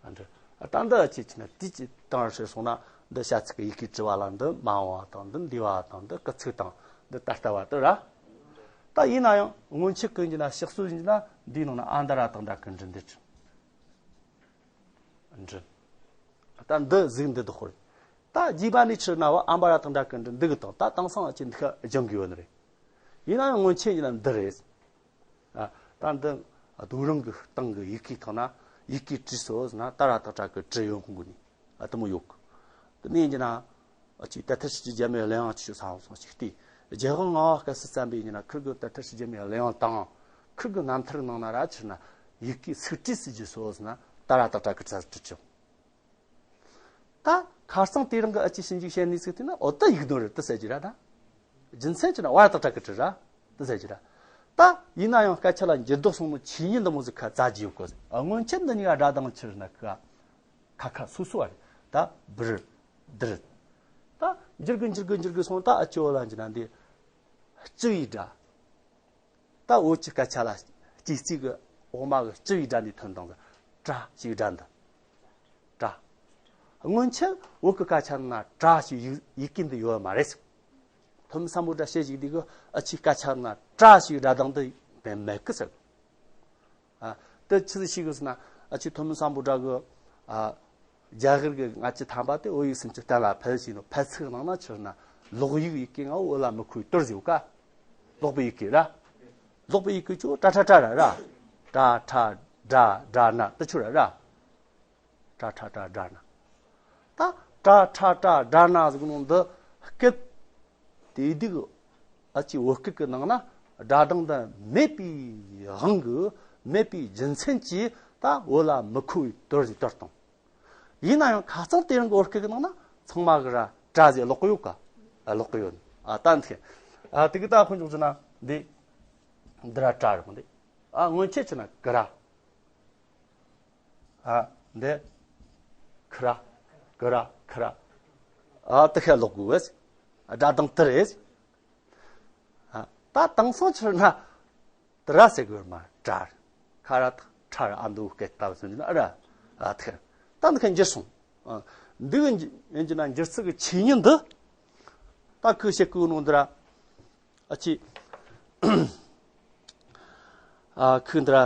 ཨ། འདི། ཨ། ད་འདི་ཆི་ཆི་ན་དེ་ཅི་བཏང་ཧྲིལ་སོང་ན་འདི་བྱ་ཚིག་གི་ཡི་གེ་བྲི་བ་ལ་འདི་མ་འོངས་པ་དང་། འདི་འདས་པ་དང་། འདི་སྐུལ་ཚིག་དང་། འདི་ད་ལྟ་བ་དེ་ར། ད་ཡིན་ན་ཡང་སྔོན་ཆད་གི་ཡིན་ན་ཕྱག་སྲོལ་ཡིན་ན་འདིའི་ནང་ན་ཨ་མདའ་ར་བཏགས་མ་ར་གི་མྲི་འདི་བྲི། འདི། ད་འདི་ཟིག་འདི་འདི་ཁོ་རེད། ད་རྗེས་མ་ནས་ཕྱིར་ན་བ་ཨ་མ་ར་བཏགས་མ་ར་གི་མྲི་འདི་གི་དང་། ད་དེང་སང་ཨ་ཅེ་འདི་ཁ་སྦྱང་གི་ཡོད་ནི་རེད། ཡིན་ན་ཡང་སྔོན་ཆད་ཡིན་ན་འདི་རེད། ཨ། ད་འདི་རྡོ་རིང་གི་སྟེང་གི་ཡི་གེ་ཐོག་ན་ཡི་གེ་བྲིས་སོ་ཟེར་ན་ད་ར་བཏགས་མ་ར་གི་བྲི་ཡོད་གི་ནི། ཨ། དེ་མོ་ཡོད་གི། དེ་ནས་ཡིན་ན། ཨ་ཅེ་དེ་ལྟར་ཕྱིན་ཅི་རྒྱལ་མའི་གླུ་དབྱངས་ཆི་ཟེར་སོང་ཞིག་སྟེ། རྒྱལ་དབང་ལྔ་པ་སྐབས་སུ་བརྩམས་པའི་ཡིན་ན་ཁིར་གི་དེ་ལྟར་ཕྱིན་ཅི་རྒྱལ་མའི་གླུ་དབྱངས་དང་། ཁིར་གི་རྣམ་ཐར་ནང་ན་ར་ཕྱིར་ན་ཡི་གེ་ཚིག་བྲིས་སུ་བརྒྱུད་སོ་ཟེར་ན་ད་ར་བཏགས་མ་ར་གི་བྲི་ས་བྲིས་ཆོག། ད་ཁ་སང་དེ་རིང་གི་ཨ་ཅེ་ཞིབ་འཇུག་བྱེད་ནུས་ཚིག་དེ་ན་འོ་ད་ཡིག་ནོར་རེད་དེ་ཟེར་གྱི་ར་ད། རྒྱུ་མཚན་ཅི་ན་བར་དག་དྲག་གི་དྲི་ར། དེ་ཟེར་གྱི་ར། ད་ཡིན་ན་ཡང་སྐད་ཆ་ལ་འགྱུར་ལྡོག་སོང་ནོ་ཆོས་ཉིད་འདི་མོ་ཟིག་ཁ་རྩ་རྒྱས་ཡོད་གི། སྔོན་ཆད་འདི་གཉིས་ཀ་སྒྲ་གདངས་ཆི་རེད་ན་ཁ་ཁ་ཁ་སོ་སོ་བ་རེད། ད་བིར་དིར། ད་འགྱུར་གི་འགྱུར་གི་འགྱུར་གི་སོང་། ད་ཨ་ཅོ་ལ་འགྱུར་ན་འདི་སྤྱི་བའི་སྒྲ། ད་བོད་ཀྱི་སྐད་ཆ་ལ་སྤྱི་རྩིས་གི་འོག་མ་གི་སྤྱི་བའི་སྒྲ་འདི་ཐོན་དང་། དྲ་ཞེས་སྒྲ་འདི། དྲ། སྔོན་ཆད་བོད་ཀྱི་སྐད་ཆ་ན་དྲ་ཞེས་ཡི་ཡི་གེ་འདི་ཡོད་མ་རེད། ཐོན་མི་སམ་བྷོ་ཊ་བཤད་ཞིག་འདི་གི་ཨ་ཆི་སྐད་ཆ་ན་དྲ་ཞེས་སྒྲ་གདངས་འདི་མེད་མེད་གི་ཟེར། ཨ། དེ་ཆི་ཟིག་ཤེས་གི་ཟེར་ན། ཨ་ཆི་ཐོན་མི་སམ་བྷོ་ཊ་གི། ཨ། རྒྱ་གར་གི་སྔ་ཕྱི་ཐམ་པ་དེ་བོད་ཡིག་སུམ་ཅུ་གཏན་ལ་ཕེབས་ཤིང་ནོ། ཕེབས་ཚིག་ནང་ན་ཆི་ཟེར་ན། ལོག་ཡིག་ཡི་གེ་ང་བོད་ལ་མི་མཁོ་བའི་དོར་ཟེར་ག། ལོག་པའི་ཡི་གེ་ར། ལོག་པའི་ཡི་གེ་ཅོ་ཏྲ་ཏྲ་ཏྲ་ར་ར། ཏྲ་ཏྲ་ཏྲ་ཏྲ་ན་དེ་ཆོ་ར་ར། ཏྲ་ཏྲ་ཏྲ་ཏྲ་ན། ད་ཏྲ་ཏྲ་ཏྲ་ཏྲ་ན་ཟེར་གི་ནོ་འདི་སྐད། དེ་དུས་ཨ་ཆི་བོད་སྐད་ཀྱི་ནང་ན་སྒྲ་གདངས་འདི་མེད་པའི་དབང་གིས། མེད་པའི་རྒྱུ་མཚན་གྱིས་ད་བོད་ལ་མི་མཁོ་བའི་དོར་ཟིག་དོར་བཏང་། ཡིན་ན་ཡང་ཁ་སང་དེ་རིང་གི་བོད་སྐད་ཀྱི་ནང་ན་ཚང་མ་གི་ར་དྲ་ཟེར་ཀློག་གི་ཡོད་ག། ཨ། ཀློག་གི་ཡོད། ཨ། ད་འདི། ཨ། དེ་གི་ད་དཔེ་འཇོག་ཟེར་ན་འདི། འདི་ར་དྲ་རེད་མོ་འདི། ཨ། སྔོན་ཆད་ཆི་ན་གི་ར། ཨ། འདི། ཁི་ར། གི་ར། ཁི་ར། ཨ། དེ་ཁ་ཀློག་དགོས། སྒྲ་གདངས་དེ་རེད། ཨ། ད་དེང་སང་ཆི་ན་དེ་ར་ཟེར་དགོས་མ། དྲ་རེད། ཁ་ར་ཐ་ཁྲ་ར། ཨ་མདོ་སྐད་ལྟ་བུ་ཟེར་ན་ཨ་ར། ཨ། དེ་ཁ། ད་འདི་ཁ་འགྱུར་སོང་། ཨ། འདི་གི་ཡིན་གྱི་ན་འགྱུར་ཚུལ་གི་ཆོས་ཉིད་འདི། ད་ཁོས་བཤད་གོ་ནོ་འདི་ར། ཨ་ཆི། ཨ། ཁོས་འདི་ར་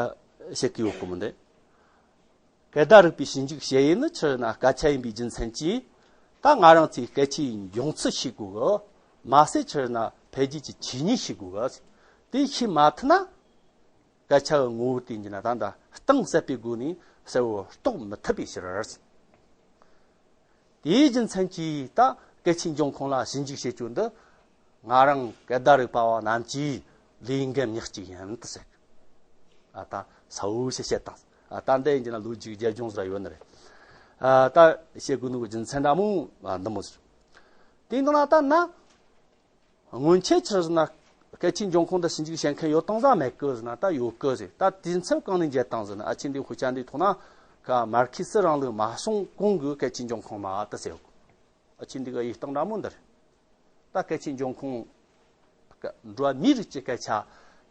བཤད་གི་ཡོད་གི་མོ་འདི། སྐད་བརྡ་རིག་པའི་ཞིབ་འཇུག་བྱེད་ཡུལ་ནི་ཆི་ན་སྐད་ཆ་ཡིན་པའི་རྒྱུ་མཚན་གྱིས། ད་ང་རང་ཚོས་སྐད་ཆའི་འབྱུང་ཚུལ་ཤེས་དགོས་གི། མ་ཟད་ཆི་ན་འཕེལ་རྒྱས་ཀྱི་ཆོས་ཉིད་ཤེས་དགོས་གི། དེ་ཤེས་མ་ཐུབ་ན། སྐད་ཆ་གི་ངོ་བོ་དེ་ཡིན་གྱི་ན་ད་ལྟ་གཏིང་ཟབ་པའི་སྒོ་ནས་གསལ་བོ་རྟོགས་མི་ཐུབ་པའི་ཕྱིར། དེའི་རྒྱུ་མཚན་གྱིས་ད་སྐད་ཆའི་འབྱུང་ཁུངས་ལ་ཞིབ་འཇུག་བྱེད་རྒྱུ་འདི། ང་རང་སྐད་བརྡ་རིག་པ་བ་རྣམས་ཀྱི་ལས་འགན་ཉག་གཅིག་ཡིན་དུ་ཟེར། ཨ། ད་ས་བོ་ཞེས་བཤད་དང་། ཨ། ད་འདི་ཡིན་གྱི་ན་ལོ་རྒྱུས་རྒྱབ་ལྗོངས་ཟེར་ཡོད་ནི་རེད། ཨ། ད་བཤད་དགོས་ནོ་གི་རྒྱུ་མཚན་འདྲ་མོ། ཨ། འདི་མོ་ཟེར། དེ་འདི་ན་ད་ན། སྔོན་ཆད་ཆི་ཟེར་ན། སྐད་ཆའི་འབྱུང་ཁུངས་འདི་ཞིབ་འཇུག་བྱེད་མཁན་ཡོད་དང་ཟ་མེད་གི་ཟེར་ན། ད་ཡོད་གི་ཟེར། ད་དུས་མཚམས་གང་ནས་མཇལ་དང་ཟེར་ན། ཨ་ཆི་འདི་དཔེ་ཆ་འདི་ཐོག་ན་ཀ་མར་ཁེ་སི་རིང་ལུགས་མ་སོང་གོང་གི་སྐད་ཆའི་འབྱུང་ཁུངས་མ་དེ་ཟེར་ཡོད་གི། ཨ་ཆི་འདི་གི་ཡིག་སྟངས་འདྲ་མོ་འདི་རེད། ད་སྐད་ཆའི་འབྱུང་ཁུངས། འགྲོ་བ་མིའི་རིགས་ཀྱི་སྐད་ཆ་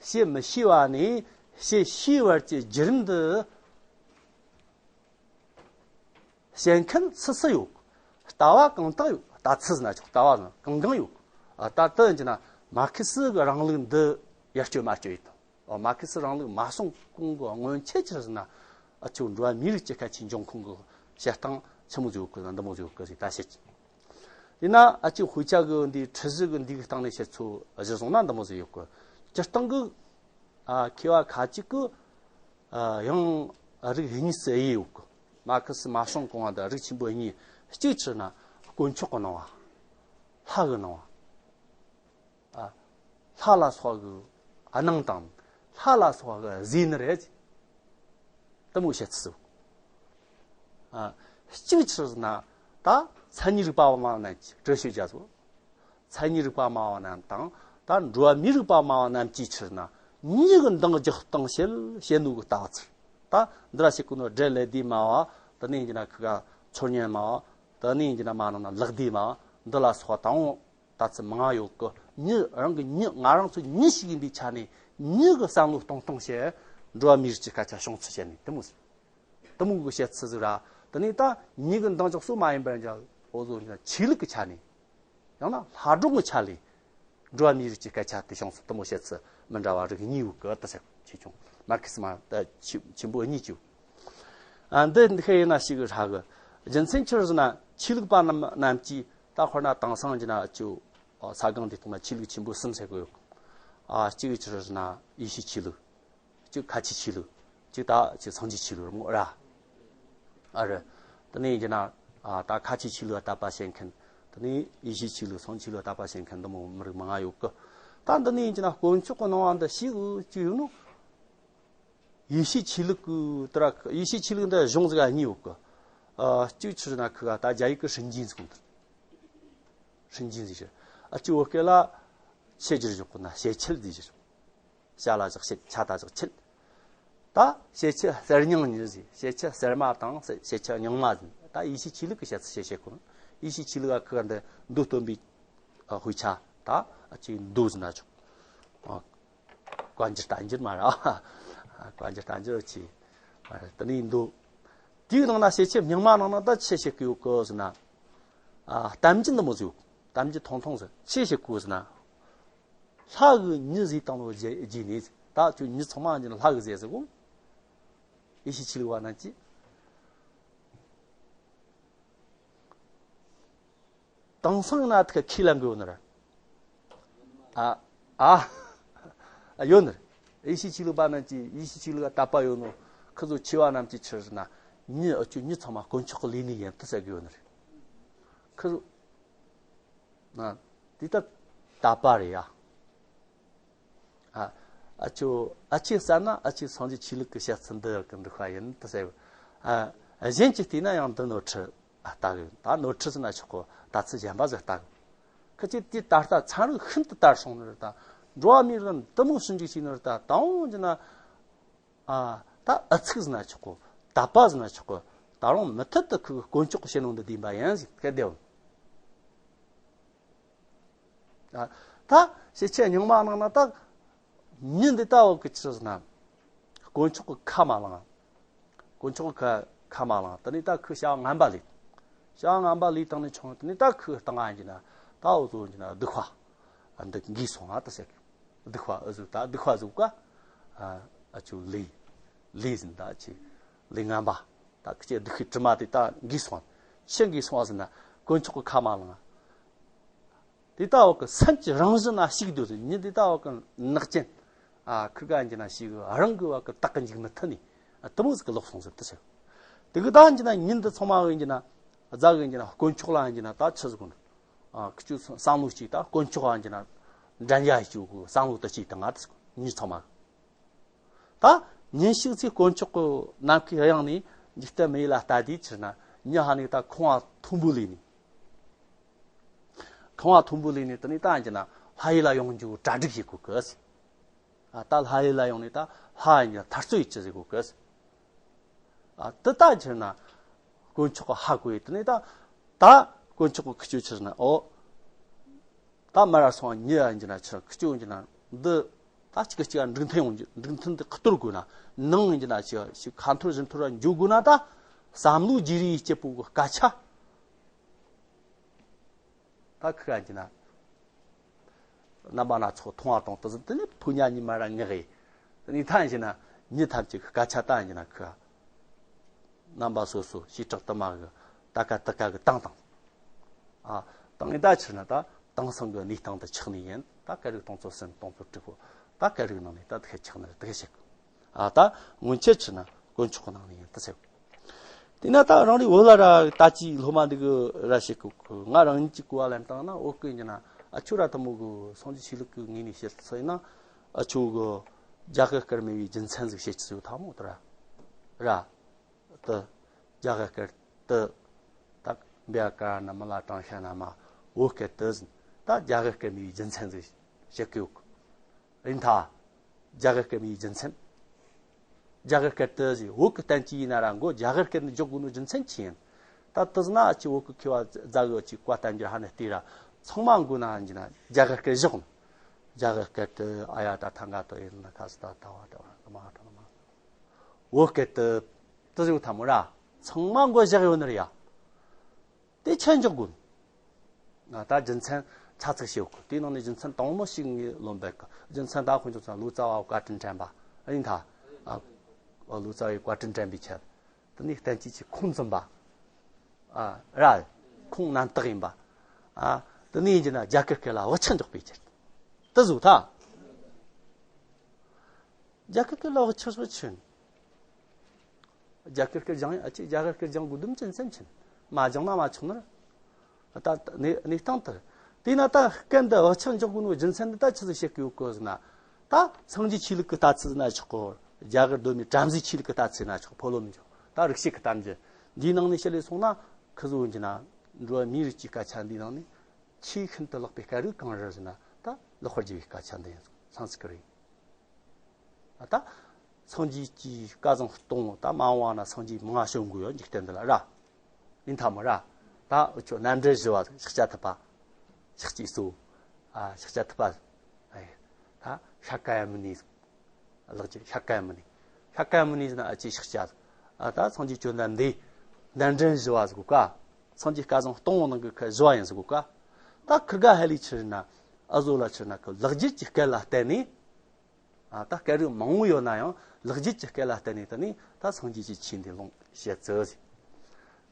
བཤད་མི་ཤེས་པ་ནས་བཤད་ཤེས་བར་གྱི་བརྒྱུད་རིམ་འདི། བཤད་མཁན་སུ་སུ་ཡོད། ལྟ་བ་གང་དག་ཡོད། ལྟ་ཚུལ་ཟེར་ན་ཆོག། ལྟ་བ་ཟེར་ན་གང་གང་ཡོད། ཨ། ད་དེ་ཡིན་གྱི་ན་མར་ཁེ་སི་གི་རིང་ལུགས་འདི་ཡར་སྐྱོད་མར་སྐྱོད་ཡིན་དང་། ཨ། མར་ཁེ་སི་རིང་ལུགས་མ་སོང་གོང་གི་སྔོན་ཆད་ཆི་ཟེར་ན། ཨ་ཆོ་འགྲོ་བ་མིའི་རིགས་ཀྱི་སྐད་ཆའི་འབྱུང་ཁུངས་གི་བཤད་སྟངས་ཆི་མོ་ཟིག་ཡོད་གི་ན་འདི་མོ་ཟིག་ཡོད་གི་ཟེར་ད་བཤད་ཀྱི། ཡིན་ན་ཨ་ཆོ་དཔེ་ཆ་གི་འདི་འཁྲིད་གཞི་གི་འདི་གི་སྟེང་ནས་བཤད་ཚུལ་གཞིར་བཟུང་ན་འདི་མོ་ཟིག་ཡོད་གི། སྤྱིར་བཏང་གི། ཨ། མཁས་པ་ཁ་ཅིག་གིས། ཨ། ཡང་རིགས་གཉིས་སུ་དབྱེ་ཡོད་གི། མར་ཁེ་སི་མ་སོང་གོང་བ་དང་རིགས་ཆེན་པོ་གཉིས། གཅིག་ཆི་ན་དཀོན་མཆོག་གི་སྣང་བ། ལྷ་གི་སྣང་བ། ཨ། ལྷ་ལ་སོགས་གི་སྣང་དང་། ལྷ་ལ་སོགས་གི་ཟེར་ནི་རེད། དེ་མོ་བཤད་ཚུལ། ཨ། གཅིག་ཆི་ན་ད་མཚན་ཉིད་རིག་པ་བ་མ་ན་ཅི་哲学家ཚོ། མཚན་ཉིད་རིག་པ་སྨྲ་བ་རྣམས་དང་། ད་འགྲོ་བ་མིའི་རིག་པ་སྨྲ་བ་རྣམས་ཀྱིས་ཕྱིར་ན་མྱི་གི་འདང་རྒྱག་སྟངས་བཤད་བཤད་ནོ་གི་ལྟ་བ་ཚུལ། ད་འདི་ར་བཤད་གོ་ནོ་འབྲེལ་ལས་དེ་སྨྲ་བ། དེ་ནས་ཡིན་གྱི་ན་ཁི་ག་ཚོར་ཉན་སྨྲ་བ། དེ་ནས་ཡིན་གྱི་ན་མ་ནང་ན་ལག་དེ་སྨྲ་བ། འདི་ལ་སོགས་དང་ལྟ་ཚུལ་མང་ཡོད་གི། མྱི་རང་གི་མྱི་ང་རང་ཚོ་མྱི་ཞིག་ཡིན་པའི་ཆ་ནས་མྱི་གི་བསམ་བློ་གཏོང་སྟངས་བཤད། འགྲོ་བ་མིའི་རིགས་ཀྱི་སྐད་ཆ་བྱུང་ཚུལ་བཤད་ནས་དེ་མོ་ཟེར། དེ་མོ་གི་བཤད་ཚུལ་ཟིག་ར། དེ་ནས་ད་མྱི་གི་འདང་རྒྱག་སོ་མ་ཡིན་པར་འཇལ་འོ་བཟོ་ཆོས་ལུགས་ཀྱི་ཆ་ནས། ཡང་ན་ལྷ་སྒྲུང་གི་ཆ་ལས། འགྲོ་བ་མིའི་རིགས་ཀྱི་སྐད་ཆ་དེ་བྱུང་སོང་། དེ་མོ་བཤད་ཚུལ་མི་འདྲ་བ་རིགས་གཉིས་ཡོད་གི་ད་ཟེར་ཆེ་ཆུང་། མར་ཁེ་སི་མ་ད་ཆེ་ཆེན་པོ་གཉིས་ཀྱི། ཨ། འདི་འདི་ཁ་ཡིན་ན་ཞིག་གི་ར་གི། རྒྱུ་མཚན་ཆི་ཟེར་ན་ཆོས་ལུགས་པ་རྣམས་རྣམས་ཀྱིས་ད་དཔེར་ན་དེང་སང་གྱི་ན་ཅོ། ས་སྒང་འདི་ཐོག་ན་ཆོས་ལུགས་ཆེན་པོ་གསུམ་ཟེར་གི་ཡོད། ཨ། གཅིག་ཆི་ཟེར་ན་ཡེ་ཤུའི་ཆོས་ལུགས། གཅིག་ཁ་ཆེའི་ཆོས་ལུགས། གཅིག་ད་གཅིག་སངས་རྒྱས་ཆོས་ལུགས་རེད་མོ་ར། ཨ་རེད། དེ་ནས་ཡིན་གྱི་ན། ཨ། ད་ཁ་ཆེའི་ཆོས་ལུགས་ལ་དད་པ་བྱེད་མཁན། དེ་ནས་ཡེ་ཤུའི་ཆོས་ལུགས་སངས་ཆོས་ལུགས་ལ་དད་པ་བྱེད་མཁན་འདི་མོ་མི་རིགས་མང་ང་ཡོད་གི། ད་འདི་ནས་ཡིན་གྱི་ན་དཀོན་མཆོག་གི་སྣང་བ་འདི་ཤེས་གི་ཅི་ཡོད་ནོ། ཡེ་ཤུའི་ཆོས་ལུགས་གི་དེ་ར་ཡེ་ཤུའི་ཆོས་ལུགས་འདི་གཞུང་ཟིག་གཉིས་ཡོད་གི། ཨ། གཅིག་ཆི་ཟེར་ན་ཁི་ག་ད་རྒྱ་ཡིག་གི་圣经ཟེར་གོ་ནོ། 圣经ཟེར་གི། ཨ། གཅིག་བོད་སྐད་ལ། ཕྱེད་བསྒྱུར་བཞག་གོ་ན་ཕྱེད་ཆད་ཟེར་གི་རེད། ཞ་ལ་བཞག་ཕྱེད། ཆ་ད་བཞག་ཆད། ད་ཕྱེད་ཆད་གསེར་རྙིང་ཉིད་ཟེར། ཕྱེད་ཆད་གསེར་མ་དང་ཕྱེད་ཆད་རྙིང་མ་ཟེར། ད་ཡེ་ཤེས་ཆོས་ལུགས་ཀྱི་བཤད་ཚུལ་བཤད་བཤད་གོ་ན། ཡེ་ཤེས་ཆོས་ལུགས་ཀ་ཁུ་འདི་མདོ་སྟོན་པའི་དཔེ་ཆ་ད་ཅིག་མདོ་ཟེར་ན་ཆོག་བཀའ་འགྱུར་བསྟན་འགྱུར་མ་རེད། བཀའ་འགྱུར་བསྟན་འགྱུར་ཆེ་མ་རེད། དེ་ནས་མདོ་དེའི་ནང་ན་ཕྱེད་ཆད་རྙིང་མ་ནང་ན་ད་ཆི་བཤད་གི་ཡོད་གི་ཟེར་ན། ཨ། གཏམ་རྒྱུད་འདི་མོ་ཟིག་ཡོད། གཏམ་རྒྱུད་ཐུང་ཐུང་ཟིག་ཆི་བཤད་གི་ཡོད་ཟེར་ན། ལྷ་གིས་མྱི་བཟོས་བཏང་ནོ་རྗེས་རྗེས་ནས་ད་ཁྱོད་མྱི་ཚང་མ་ཡིན་ན་ལྷ་གིས་བཟོས་ཟེར་གོ། ཡེ་ཤེས་ཆོས་ལུགས་པ་རྣམས་ཀྱིས། དེང་སང་ན་ཐུག་ཁས་ལེན་གི་ཡོད་ནི་རེད། ཨ། ཨ། ཡོད་ནི་རེད། ཡེ་ཤེས་ཆོས་ལུགས་པ་རྣམས་ཀྱིས་ཡེ་ཤེས་ཆོས་ལུགས་ལ་དད་པ་ཡོད་ནོ། ཁི་ཚོ་ཆེ་བ་རྣམས་ཀྱིས་ཆི་ཟེར་ན། མྱི་ཨ་ཅོ་མྱི་ཚང་མ་དཀོན་མཆོག་གི་ལས་ནི་ཡིན་དུ་ཟེར་གི་ཡོད་ནི་རེད། ཁི་ཚོ། ན། དེ་ལྟར་དད་པ་རེད་ཡ། ཨ། ཨ་ཅོ་ཨ་ཅེ་ཟེར་ན་ཨ་ཅེ་སངས་རྒྱས་ཆོས་ལུགས་ཀྱི་བཤད་ཚུལ་འདི་གི་འདུག་པ་ཡིན་དུ་ཟེར། ཨ། གཞན་གྱིས་བལྟས་ན་ཡང་འདི་ནོར་འཁྲུལ་ལྟ་གི། ད་ནོར་འཁྲུལ་ཟེར་ན་ཆོག་གོ། ད་ཚུལ་གཞན་པ་ཟིག་ལྟ་གི། ཁི་ཆོས་དེ་ད་ལྟ་ཚན་རིག་ཤིན་ཏུ་དར་སོང་ནི་རེད། ད་འགྲོ་བ་མིའི་རིགས་འདི་མོ་ཞིབ་འཇུག་བྱས་ནི་རེད། ད་དང་པོ་ཡིན་ན། ཨ། ད་ཨུ་ཚུགས་ཟེར་ན་ཆོག་གོ། དད་པ་ཟེར་ན་ཆོག་གོ། ད་རུང་མུ་མཐུད་དུ་ཁོས་དཀོན་མཆོག་གི་བྱིན་རླབས་འདི་ལྡན་པ་ཡིན་ཟེར་སྐད་བདེ་བོ། ཨ། ད་ཕྱེད་ཆད་རྙིང་མ་ནང་ན་ད་མྱི་འདི་ད་འོ་གི་ཆི་ཟེར་ན། དཀོན་མཆོག་གི་ཁས་མ་བླངས། དཀོན་མཆོག་གི་ཁས་མ་བླངས། དེ་ནས་ད་ཁོས་བྱ་བ་ངན་པ་ལས། བྱ་བ་ངན་པ་ལས་བཏང་ནས་བྱུང་། དེ་ནས་ད་ཁོས་བཏང་ང་ཡིན་ན་ད་འོ་ཚོ་ཡིན་ན་སྡིག་པ་འདི་འགོས་སོང་ང་དུ་ཟེར། སྡིག་པ་ཨུ་ཟུག་ད་སྡིག་པ་ཟུག་ག་ཨ་ཅོ་ལས། ལས་ཟེར་ན་ད་ཅི། ལས་ངན་པ། ད་ཁི་ཆོས་སྡིག་པའི་དྲི་མ་དེ་ད་འགོས་སོང་། ཆི་འགོས་སོང་ཟེར་ན། དཀོན་མཆོག་གི་ཁས་མ་བླངས། དེ་ལྟ་བུ་གི་སེམས་ཀྱི་རང་བཞིན་ན་ཞིག་འདུག་ཟེར། མྱི་དེ་ལྟ་བུ་གི་ནག་ཅན། ཨ། ཁི་ག་ཡིན་ན་ཞིག་རང་གི་བ་གི་བདག་གི་འཇུག་མི་ཐུབ་ནི། ཨ། དེ་མོ་ཟིག་གི་ལོག་སོང་ཟེར་དུ་ཟེར། དེ་གི་ད་ཡིན་ན་མྱི་འདི་ཚང་མ་ཡིན་ན། རྫ་གི་ཡིན་ན་དཀོན་མཆོག་ལ་ཡིན་ན་ད་ཆི་ཟིག་གོ་ནི། ཨ། ཁི་ཆོས་བསམ་བློ་གཅིག་ད་དཀོན་མཆོག་ལ་ཡིན་ན་འགྲན་ཡ་ཞིག་གི་བསམ་བློ་ད་གཅིག་ད་ང་ད་ཟིག་མྱི་ཚང་མ། ད་ཉིན་ཞིག་ཚེ་དཀོན་མཆོག་གི་ནམ་མཁའི་དབྱིངས་ནས་འཇིག་རྟེན་མི་ཡུལ་ལ་ལྟ་དུས་ཕྱིར་ན་མྱི་ཧ་ནི་ད་ཁང་བ་མཐོན་པོ་ལས་ནས། ཁང་བ་མཐོན་པོ་ལས་ནས་དེ་ནས་ད་ཡིན་ན་ལྷ་ཡུལ་ལ་ཡོང་རྒྱུ་གྲ་སྒྲིག་བྱེད་དགོས་གི། ཨ། ད་ལྷ་ཡུལ་ལ་ཡོང་ནས་ད་ལྷ་ཡིན་ན་ཐར་རྩོད་ཡིད་ཆེས་བྱེད་དགོས་གི། ཨ། དེ་ད་ཕྱིར་ན་དཀོན་མཆོག་གི་ཧ་གོ་ཡི། དེ་ནས་ད་ད་དཀོན་མཆོག་གི་ཁི་ཆོས་ཕྱིར་ན་ཨོ། ད་མར་ར་སོང་མྱི་ཡ་ཡིན་ན་ཆི་ཁི་ཆོས་ཡིན་ན་འདི། ད་གཅིག་གཅིག་འགྲིག་མཐུན་ཡོང་རྒྱུ། འགྲིག་མཐུན་དེ་གཏོར་དགོས་ན། ནང་ཡིན་ན་ཅི་ཞིག་ཁ་འཐོར་ཞིག་འཐོར་ར་འཇུག་དགོས་ན། ད་བསམ་བློ་བརྗེ་རེས་སྐྱིད་པོ་གི་སྐད་ཆ། ད་ཁི་ག་ཡིན་ན་རྣམ་པ་སྣ་ཚོགས་མཐོང་བ་དང་དུ་ཟིན། དེ་ནས་ཕོ་ཉ་གཉིས་མ་ར་ངག་ཡིན། དེ་ནས་ད་ཡིན་ན་མྱི་ཐམས་ཅད་ཀྱི་སྐད་ཆ་ད་ཡིན་ན་ཁི་ག་རྣམ་པ་སོ་སོ་བྱེ་བྲག་དུ་མ་གི་ད་ཀ་དུ་ཀ་གི་བཏང་བཏང་། ཨ། བཏང་ཡིན་ད་ཕྱིར་ན་ད་དེང་སང་གི་གནས་སྟངས་དུ་ཆགས་ནི་ཡིན། ད་སྐད་རིགས་སྟོང་ཚོ་གསུམ་སྟོང་ཚོ་དྲུག་པོ་ད་སྐད་རིགས་ནང་ནས་ད་དེ་ཆགས་ནི་རེད། དེ་ཞིག་ཨ། ད་སྔོན་ཆད་ཕྱིར་ན་དཀོན་མཆོག་གི་ནང་ནས་ཡིན་ད་ཟེར། དེ་ན་ད་རང་རེ་བོད་ལ་ར་ད་ཅི་སློབ་མ་འདི་གི་ར་ཞིག་གི་ང་རང་ཉིད་ཀྱི་གོ་བ་ལེན་བཏང་ན། འོ་ཀི་ཡིན་ན་ཨ་ཆོ་ར་དུ་མོ་གི་སངས་རྒྱས་ཆོས་ལུགས་ཀྱི་ངོས་ནས་བཤད་ཚུལ་ཡིན་ན། ཨ་ཆོ་གི་རྒྱ་གར་སྐད་མེད་པའི་རྒྱུ་མཚན་ཟིག་བཤད་ཀྱི་ཟིག་ཐ་མོ་དུ་ར་ར། དུ། རྒྱ་གར་སྐད་དུ། ད་བེ་ཀ་ན་མ་ལ་ཀྲང་ཤ་ན་མ། བོད་སྐད་དུ་ཟིན། ད་རྒྱ་གར་སྐད་མི་ཡི་རྒྱུ་མཚན་ཟིག་བཤད་ཀྱི་ཡོད་གི། ཡིན་ད། རྒྱ་གར་སྐད་མི་ཡི་རྒྱུ་མཚན། རྒྱ་གར་སྐད་དུ་ཟིན། བོད་ཀྱི་བསྟན་བཅོས་ཡིན་ན་ར་མགོ་རྒྱ་གར་སྐད་ནས་འཇོག་དགོས་ནོ་རྒྱུ་མཚན་ཅི་ཡིན། ད་དུ་ཟིན་ན་ཨ་ཅི་བོད་ཀྱི་མཁས་པ་རྫ་གི་ཅིག་བཀའ་བསྟན་འགྱུར་ཧ་ནས་བལྟས་ར། ཚང་མ་མགོ་ན་ཡིན་ན་རྒྱ་གར་སྐད་བཞག་ནོ། རྒྱ་གར་སྐད་དུ་ཨ་ཡ་ད་ཐ་འགའ་ཏོ་ཡིན་ན་ཁ་སི་ད་ད་བ་ད་བ་ན་མ་ཧ་ད་ན་མ། བོད་སྐད་དུ། དུ་ཟེར་བ་ཐ་མོ་ར། ཚང་མ་མགོ་བཞག་ཡོད་ནི་རེད་ཡ། དེ་ཆད་འཇོག་དགོས། ང་ད་རྒྱུ་མཚན་ཆ་ཚིག་བཤད་གོ། དེའི་ནང་ནས་རྒྱུ་མཚན་དང་མོ་ཞིག་ངས་ལོན་པའི་གི་རྒྱུ་མཚན་ད་ཁོང་ཚོ་ཚང་ལོ་ཙཱ་བ་བཀའ་དྲིན་དྲན་པ་ཨ་ཡིན་ད། ཨ། ལོ་ཙཱ་བའི་བཀའ་དྲིན་དྲན་པའི་ཆེད། དེ་ནས་བསྟན་བཅོས་ཀྱི་ཁུངས་འཛིན་པ། ཨ། ར། ཁུངས་རྣམ་དག་ཡིན་པ། ཨ། དེ་ནས་ཡིན་གྱི་ན་རྒྱ་གར་སྐད་ལ་བག་ཆགས་འཇོག་པའི་ཆེད། དུ་ཟུག་ད། རྒྱ་གར་སྐད་ལ་བག་ཆགས་སོགས་ཆེན། རྒྱ་གར་སྐད་སྦྱང་ཡ་ཨ་ཅེ་རྒྱ་གར་སྐད་སྦྱང་དགོས་དུམ་ཅན་སེམས་ཆེན། མ་སྦྱང་ན་མ་ཆོག་ནི། ད་གནས་གནས་སྟངས་དེར། དེས་ན་ད་སྐད་འདི་བག་ཆགས་འཇོག་དགོས་ནོ་རྒྱུ་མཚན་འདི་ད་ཆི་ཟིག་བཤད་ཀྱི་ཡོད་གོ་ཟེར་ན། ད་སངས་རྒྱས་ཆོས་ལུགས་ཀྱི་ལྟ་ཚུལ་ཟེར་ན་ཆོག་གོ། རྒྱ་གར་གདོད་མའི་བྲམ་ཟེའི་ཆོས་ལུགས་ཀྱི་ལྟ་ཚུལ་ཟེར་ན་ཆོག་ཕོ་ལོ་མི་འཇོག་ད་རིག་བྱེད་ཀྱི་གཏམ་རྒྱུད་འདིའི་ནང་ནས་བཤད་ལས་སོང་ན། ཁི་ཟོ་ཡིན་གྱི་ན་འགྲོ་བ་མིའི་རིགས་ཀྱི་སྐད་ཆ་འདིའི་ནང་ནས། ཆེས་ཤིན་ཏུ་ལེགས་པའི་སྐད་རིགས་གང་རེད་ཟེར་ན། ད་ལེགས་པར་བསྒྱུར་བའི་སྐད་ཆ་འདི་ཡིན། སཾ་སྐྲྀ་ཏ། ད་སངས་རྒྱས་ཀྱི་སྐལ་བཟང་སྟོང་ད་མ་འོངས་པ་ན་སངས་རྒྱས་མང་བྱོན་དགོས་ཡོད། འཇིག་རྟེན་འདི་ལ་ར། ཡིན་ཐ་མ་ར། ད་འུ་ཆོ་རྣམ་འདྲེན་བཞི་པ་ཤཱཀྱ་ཐུབ་པ། ཤཱཀྱའི་གཙོ་བོ། ཨ། ཤཱཀྱ་ཐུབ་པ། ཨེ། ད་ཤཱཀྱ་མུ་ནི། ལེགས་བསྒྱུར་ཤཱཀྱ་མུ་ནི། ཤཱཀྱ་མུ་ནི་ཟེར་ན་ཨ་ཅེ་ཤཱཀྱ། ཨ། ད་སངས་རྒྱས་བཅོམ་ལྡན་འདས་རྣམ་འདྲེན་བཞི་པ་ཟེར་གོ་ཀ། སངས་རྒྱས་སྐལ་བཟང་སྟོང་ནང་གི་ཁ་བཞི་པ་ཡིན་ཟེར་གོ་ཀ། ད་ཁིར་ག་ཧ་ལས་ཆི་ཟེར་ན། ཨ་བཟོ་ལ་ཆི་ཟེར་ན་ཁོ་ལེགས་བསྒྱུར་གྱི་སྐད་ལ་བརྟེན་ནས། ཨ། ད་སྐད་རིགས་མང་བོ་ཡོད་ན་ཡང་ལེགས་བསྒྱུར་གྱི་སྐད་ལ་བརྟེན་ནས་ད་ནི་ད་སངས་རྒྱས་ཀྱི་ཆོས་འདི་ལོངས་བཤད་ཚུལ་ཟེར།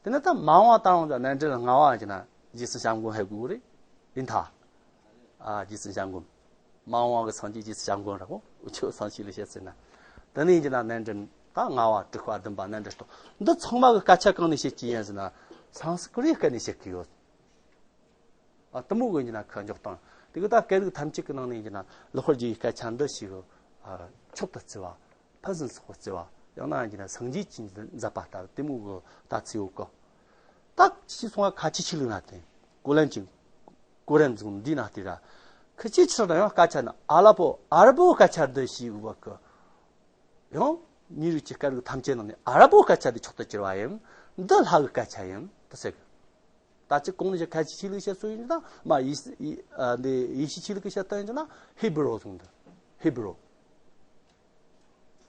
དེ་ནས་ད་མ་འོངས་པ་ད་རུང་ད་རྣམ་འདྲེན་ལྔ་པ་ཡིན་ན་རྗེ་བཙུན་བྱམས་མགོན་ཧེ་དགོས་རེད། ཡིན་ཐ། ཨ། རྗེ་བཙུན་བྱམས་མགོན། མ་འོངས་པ་གི་སངས་རྒྱས་རྗེ་བཙུན་བྱམས་མགོན་ར་གོ། འུ་ཆོ་སངས་རྒྱས་ལ་བཤད་ཚུལ་ན། དེ་ནས་ཡིན་ན་རྣམ་འདྲེན་ད་ལྔ་པ་དྲུག་པ་བདུན་པ་རྣམ་འདྲེན་སྟོང་འདི་ཚང་མ་གི་སྐད་ཆ་གང་ནས་བཤད་ཀྱི་ཡིན་ཟེར་ན། སཾ་སྐྲྀ་ཏའི་སྐད་ནས་བཤད་ཀྱི་ཡོད། ཨ། དེ་མོ་གི་ཡིན་ན་ཁ་འཇོག་སྟངས། དེ་གི་ད་སྐད་རིགས་ཐམས་ཅད་ཀྱི་ནང་ནས་ཡིན་ན་ལེགས་པར་བསྒྱུར་བའི་སྐད་ཆ་འདི་ཞིག་ཨ། མཆོག་ཏུ་བརྩི་བ། ཕུན་སུམ་ཚོགས་པར་བརྩི་བ། ཡང་ན་ཡིན་ན་སངས་རྒྱས་ཀྱིས་མཛད་པ་ལྟ་བུ་དེ་མོ་གི་ལྟ་ཚུལ་ཡོད་གི། ད་ཅི་སོང་བ་ཁ་ཆེ་ཆོས་ལུགས་ན་དེ་གོ་ལན་ཅིག་གོ་རན་ཟུང་འདི་ན་དེ་ར། ཁི་ཆེ་ཆི་ན་ཡང་སྐད་ཆ་ན་ཨ་ལ་པོ་ཨ་ར་པོ་སྐད་ཆ་འདི་ཞིག་བ་གི། ཡང་མིའི་རིགས་ཀྱི་སྐད་རིགས་ཐམས་ཅད་ནང་ནས་ཨ་ར་པོ་སྐད་ཆ་འདི་མཆོག་ཏུ་གྱུར་པ་ཡིན། འདི་ལྷ་གི་སྐད་ཆ་ཡིན་དུ་ཟེར་གི། ད་ཅི་གོང་ནས་ཀྱི་ཁ་ཆེ་ཆོས་ལུགས་བཤད་སྲོལ་ཡིན་ན་མ་ཡེ་ཤུ་ཡེ་ཨ། འདི་ཡེ་ཤུ་ཆོས་ལུགས་ཀྱི་བཤད་སྟངས་ཡིན་ན་ཧི་བུ་རོ་ཟེར་འདི། ཧི་བུ་རོ།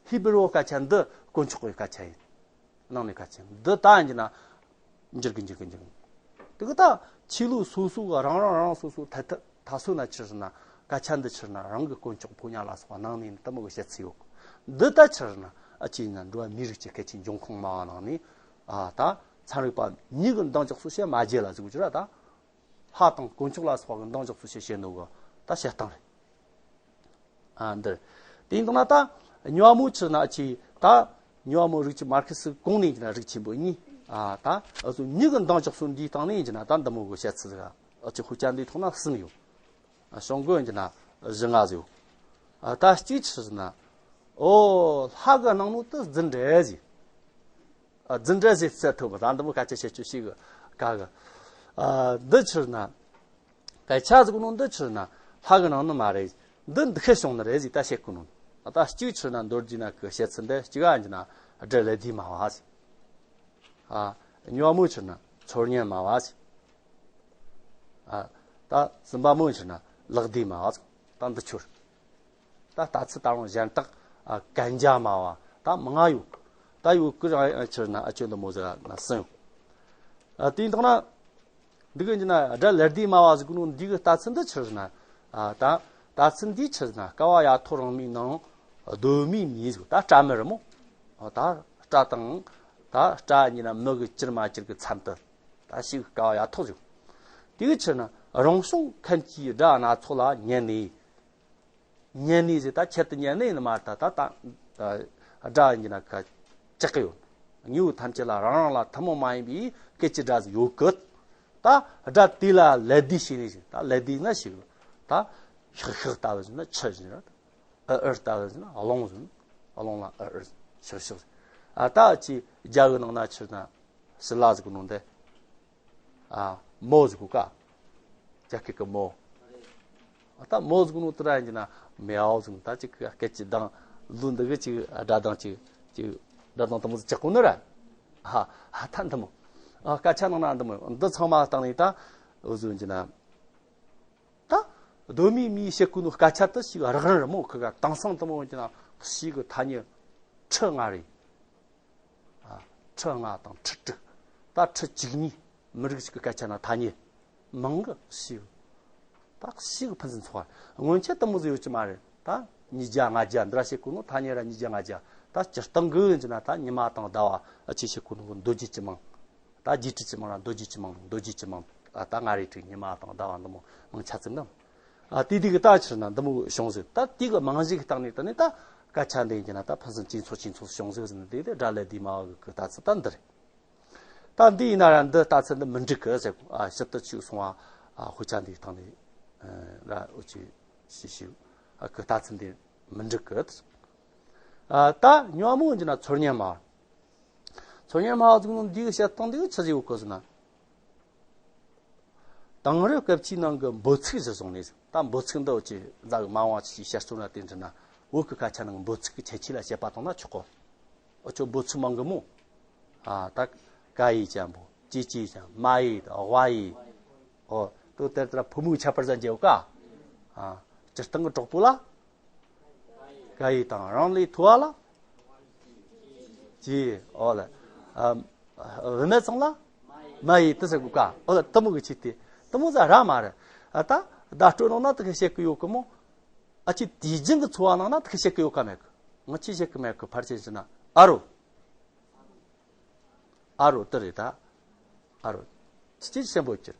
ཧི་བུ་རོ་སྐད་ཆ་འདི་དཀོན་མཆོག་གི་སྐད་ཆ་ཡིན། ནང་ནས་སྐད་ཆ་འདི་ད་ཡིན་ན་འགྱུར་གི་འགྱུར་གི་འགྱུར་གི། དེ་གི་ད་ཆོས་ལུགས་སོ་སོ་གི་རང་རང་རང་སོ་སོ་ཐད་ཐད། ད་སོ་ན་ཆི་ཟེར་ན་སྐད་ཆ་འདི་ཆི་ཟེར་ན་རང་གི་དཀོན་མཆོག་ཕོ་ཉ་ལ་སོགས་པ་ནང་ནས་ནི་དེ་མོ་གི་བཤད་ཚུལ་ཡོད། འདི་ད་ཆི་ཟེར་ན་ཨ་ཅེ་ཡིན་ན་འགྲོ་བ་མིའི་རིགས་ཀྱི་སྐད་ཆའི་འབྱུང་ཁུངས་སྨྲ་བ་ནང་ནས། ཨ། ད་ཚན་རིག་པ་མྱི་གི་འདང་རྒྱག་སོ་བཤད་མ་བརྗེད་ལ་ཟེར་གོ་རྒྱུ་ར་ད། ལྷ་དང་དཀོན་མཆོག་ལ་སོགས་པ་གི་འདང་རྒྱག་སོ་བཤད་བཤད་ནོ་གི་ད་བཤད་སྟངས་རེད། ཨ། འདིར། དེ་ཡིན་དང་ན་ད་ཉོ་བ་མོ་ཆི་ཟེར་ན་ཨ་ཅེ་ད་ཉོ་བ་མོ་རིགས་ཀྱི་མར་ཁེ་སི་གོང་ནས་ཡིན་ན་རིགས་ཆེན་པོ་གཉིས། ཨ། ད་ཨ་སོ་མྱི་གི་འདང་རྒྱག་སོ་འདིའི་སྟེང་ནས་ཡིན་ན་ད་འདི་མོ་གི་བཤད་ཚུལ་ཟིག་ཨ་ཅེ་ཧུ་ཅན་འདིའི་ཐོག་ན་གསུམ་ཡོད། ཨ། བྱུང་དགོས་ཡིན་ན་བཞི་ལྔ་ཟིག་ཡོད། ཨ། ད་གཅིག་ཆི་ཟེར་ན། ཨོ། ལྷ་གི་སྣང་ནོ་དེ་རྫུན་རེད་ཟེར། ཨ། རྫུན་རེད་ཟེར་ཚད་ཐུབ་པ་ད་འདི་མོ་སྐད་ཆ་བཤད་རྒྱུ་ཞིག་གི་ག་གི། ཨ། འདི་ཆི་ཟེར་ན། སྐད་ཆ་ཟེར་གོ་ནོ་འདི་ཆི་ཟེར་ན་ལྷ་གི་སྣང་ནོ་མ་རེད། འདི་འདི་ཤེས་བྱུང་ནི་རེད་ཟེར་ད་བཤད་གོ་ནོ། ཨ། ད་གཅིག་ཆི་ཟེར་ན་མདོ་རྒྱུད་ན་གི་བཤད་ཚུལ་འདི། གཅིག་ཨ་ཡིན་ན་སྒྲ་ལེགས་ལྡན་སྨྲ་བ་ཟེར། ཨ། ཉོ་བ་མོ་ཆི་ཟེར་ན་ཚོར་སྙན་སྨྲ་བ་ཟེར། ཨ། ད་གསུམ་པ་མོ་ཆི་ཟེར་ན་ལེགས་ལྡན་སྨྲ་བ་ཟེར། ད་འདི་ཆོར། ད་ལྟ་ཚུལ་ད་རུང་གཞན་དག་ཨ། གན་རྒྱ་སྨྲ་བ་ད་མང་ང་ཡོད། ད་ཡོད་གི་རང་ཆི་ཟེར་ན་ཨ་ཅོ་འདི་མོ་ཟེར་ན་གསུམ་ཡོད། ཨ། དེ་ཡིན་དང་ན། འདི་གི་ཡིན་ན་སྒྲ་ལེགས་ལྡན་སྨྲ་བ་ཟེར་གོ་ནོ་འདི་གི་ལྟ་ཚུལ་འདི་ཆི་ཟེར་ན། ཨ། ད་ལྟ་ཚུལ་འདི་ཆི་ཟེར་ན་ཀ་བ་ཡ་ཐོག་རིང་མོའི་ནང་གདོད་མའི་མི་ཟེར། ད་སྐྲ་མི་རེད་མོ། ཨ། ད་སྐྲ་དང་། ད་སྐྲ་ཡིན་ན་མི་གི་གྱུར་མ་གྱུར་གི་མཚམས་དུ་ད་ཞིག་ཀ་བ་ཡ་ཐོག་ཟེར། དེ་གི་ཆི་ཟེར་ན་རང་བྱུང་ཁམས་ཀྱི་སྒྲ་སྣ་ཚོགས་ལ་ཉན་ནས། ཉན་ནས་ཟེར་ད་ཁྱད་དུ་ཉན་ནས་ཡིན་ནི་མ་རེད། ད་ད་ད་སྒྲ་ཡིན་ན་ཁ་ཅག་གི་ཡོད། དངོས་པོ་ཐམས་ཅད་ལ་རང་རང་ལ་ཐུན་མོང་མ་ཡིན་པའི་སྐད་ཀྱི་སྒྲ་ཟིག་ཡོད་གི། ད་སྒྲ་དེ་ལ་ལད་ཟློས་བྱས་ནས་ཟེར། ད་ལད་ཟློས་ན་ཞིག་ད་ཤག་ཤག་ལྟ་བུ་ཟེར་ན་ཆུ་ཟེར། ཨི་ཨི་ལྟ་བུ་ཟེར་ན་རླུང་ཟེར། རླུང་ལ་ཨི་ཨི་ཤག་ཤག་ཟེར། ཨ། ད་ཅི་རྒྱ་གི་ནང་ན་ཆི་ཟེར་ན་ཞི་ལ་ཟེར་གོ་ནོ་འདི། ཨ། མོ་ཟེར་གོ་ཀ། རྒྱ་སྐད་ཀྱི་མོ། ཨ། ད་མོ་ཟེར་གོ་ནོ་དེ་ར་ཡིན་ན་མེའོ་ཟེར་གོ། ད་ཅིག་སྐད་ཀྱི་གདངས་ལུགས་འདི་གི་ཅིག་སྒྲ་གདངས་ཅིག་ཅིག་སྒྲ་གདངས་དེ་མོ་ཟིག་ཆགས་གོ་ནི་ར། ཧ་ཧ། ད་འདི་མོ། ཨ། སྐད་ཆ་ནང་ན་འདི་མོ་འདི་ཚང་མ་བཏང་ནས་ད་འུ་ཟོ་ཡིན་ན། ད་གདོད་མའི་མིས་བཤད་གོ་ནོ་སྐད་ཆ་དེ་ཞིག་རགས་རིམ་རེད་མོ། ཁི་ག་དེང་སང་དེ་མོ་ཡིན་ན་ཞིག་གི་ཐ་སྙད་ཁྲི་ལྔ་རེད། ཨ། ཁྲི་ལྔ་དང་ཁྲི་དྲུག་ད་ཁྲི་བཅུ་གཉིས། མི་རིགས་ཤིག་གི་སྐད་ཆ་ན་ཐ་སྙད་མང་གི་ཞིག་ད་ཞིག་ཕུན་སུམ་ཚོགས་པ། སྔོན་ཆད་དེ་མོ་ཟིག་ཡོད་ཀྱི་མ་རེད། ད་ཉིས་བརྒྱ་ལྔ་བརྒྱ་འདི་ར་བཤད་གོ་ནོ་ཐ་སྙད་ར་ཉིས་བརྒྱ་ལྔ་བརྒྱ། ད་སྤྱིར་བཏང་གི་ཡིན་ན་ད་ཉི་མ་དང་ཟླ་བ་ཨ་ཅེ་བཤད་གོ་ནོ་མདོ་རྒྱུད་ཀྱི་མིང་། ད་རྒྱས་བསྡུས་ཀྱི་མིང་ར་མདོ་རྒྱུད་ཀྱི་མིང་། མདོ་རྒྱུད་ཀྱི་མིང་། ཨ། ད་ལྔ་རེ་དྲུག་ཉི་མ་དང་ཟླ་བ་འདི་མོ་མིང་ཆ་ཚང་དང་། ཨ། དེ་དེ་གི་ད་ཕྱིར་ན་འདི་མོ་བྱུང་ཟིག་ད་དེ་གི་རྨང་གཞི་གི་སྟེང་ནས་ད་ནི་ད་སྐད་ཆ་འདི་ཡིན་ན་ད་ཕུན་སུམ་ཇེ་ཚོགས་ཇེ་ཚོགས་བྱུང་ཟིག་ཟེར་ནས། དེ་དེ་སྒྲ་ལེགས་ལྡན་སྨྲ་བ་གི་ལྟ་ཚུལ་ད་འདི་རེད། ད་འདི་ཡིན་ན་ར་འདི་ལྟ་ཚུལ་འདི་མི་འགྲིག་གི་ཟེར། ཨ། ཕྱིར་དུ་ཆུད་སོང་བ། ཨ། དཔེ་ཆ་འདིའི་སྟེང་ནས་ར་འུ་ཅི་ཞིག་ཞིག་ཨ། གི་ལྟ་ཚུལ་འདི་མི་འགྲིག་གི། ཨ། ད་ཉོན་མོངས་ཀྱི་ན་ཚོར་སྙན་སྨྲ། ཚོར་སྙན་སྨྲ་བ་ཟེར་ནོ་འདི་གི་བཤད་སྟངས་འདི་གི་ཆི་ཟིག་ཡོད་གི་ཟེར་ན། ད་ དེང་རབས་སྐད་ཆའི་ནང་གི་འབོད་ཚིག་ཟེར་སོང་ནས། ད་འབོད་ཚིག་འདི་འུ་ཅག་རྫ་གི་མ་འོངས་པ་ཅིག་བཤད་སྲོལ་ན་དེ་འདྲ་ན། བོད་ཀྱི་སྐད་ཆ་ནང་གི་འབོད་ཚིག་གི་ཁྱད་ཆོས་ལ་དཔྱད་པ་བཏང་ན་ཆོག་གོ། འུ་ཆོ་འབོད་ཚིག་མང་གི་མོ། ཨ། ད་ཀ་ཡིག་ཅན་པོ། ཅི་ཅི་ཅན། མ་ཡིག་དང་ཝ་ཡིག། ཨོ། དོ་དེར་དེར་ཕོ་མོའི་ཁྱད་པར་ཟ་འཇལ་ཀ། ཨ། སྤྱིར་བཏང་གི་གྲོགས་པོ་ལ་ཀ་ཡིག་དང་། རང་ལས་མཐོ་བ་ལ་ཅི། ཨོ་ལ། ཨ། བུད་མེད་ཚང་ལ་མ་ཡིག་དེ་ཟེར་དགོས་ཀ། ཨོ་ལ། དེ་མོ་གི་ཆེད་དེ། དེ་མོ་ཟ་ར་མ་རེད། ཨ། ད་བརྡ་སྤྲོད་ནང་ན་དེ་གི་བཤད་གི་ཡོད་གི་མོ། ཨ། ཅི་དུས་རྒྱུན་གྱི་འཚོ་བ་ནང་ན་དེ་གི་བཤད་གི་ཡོད་ཀ་མེད་གི། ང་ཆི་བཤད་གི་མེད་གི། ཕལ་ཆེར་བྱས་ན་ཨ་རོ། ཨ་རོ་དེ་རེད་ད། ཨ་རོ། ཅི་ཅི་སེམས་པོ་ཅིར།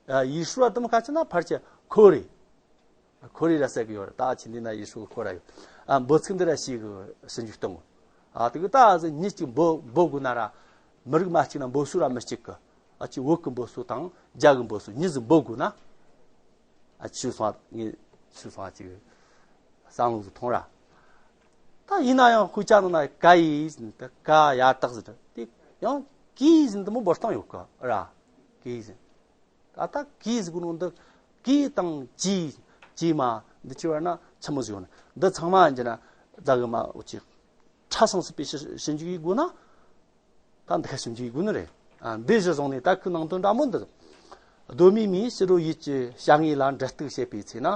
ཨ། ཡུལ་སྲོལ་བ་དུ་མ་ཁ་ཆེ་ན་ཕལ་ཆེར་ཁོ་རེ། ཁོ་རེ་ར་ཟེར་གི་ཡོད་རེད། ད་ཆི་འདི་ན་ཡུལ་སྲོལ་ཁོ་ར་ཡོད། ཨ། འབོད་ཚིག་འདི་ར་ཞིག་གི་ཞིབ་འཇུག་གཏོང་དགོས། ཨ། དེ་གི་ད་ཨ་ཟི་མྱི་གཅིག་འབོད་འབོད་དགོས་ན་ར། མི་རིགས་མ་གཅིག་ན་འབོད་སྲོལ་ར་མི་གཅིག་གི། ཨ། ཅི་བོད་གི་འབོད་སྲོལ་དང་རྒྱ་གི་འབོད་སྲོལ་གཉིས་ཟིག་འབོད་དགོས་ན། ཨ། ཆི་སོང་ངས་ཆི་སོང་ཅིག་བསམ་བློ་ཟིག་ཐོངས་ར། ད་ཡིན་ན་ཡང་དཔེ་ཆ་ནང་ན་ཀ་ཡིག་ཟེར་ནས། ད་ཀ་ཡ་བཏགས་ཟེར་དེ། ཡང་ཀི་ཟེར་ནས་དེ་མོ་འབོད་སྟངས་ཡོད་གི་ར། ཀི་ཟེར། ད་ད་ཀི་ཟེར་གོ་ནོ་འདི། ཀི་དང་ཀྱི། ཀྱི་མ་འདི་ཆི་བར་ན་ཆི་མོ་ཟིག་ཡོད་ན། འདི་ཚང་མ་ཡིན་གྱི་ན་རྫ་གི་མ་འུ་ཅག་ཕྲ་ཞིང་སྲིད་པའི་ཞིབ་ཞིབ་འཇུག་ཡེད་དགོས་ན། ད་འདི་ཁ་ཞིབ་འཇུག་ཡེད་དགོས་ནི་རེད། ཨ། འདི་གཞི་བཟུང་ནས་ད་ཁོའི་ནང་དོན་འདྲ་མོ་འདི། གདོད་མའི་མིས་ཕྱི་རོལ་ཡུལ་གྱི་བྱ་དངོས་ལ་འབྲེལ་གཏུག་བྱེད་པའི་ཚེ་ན།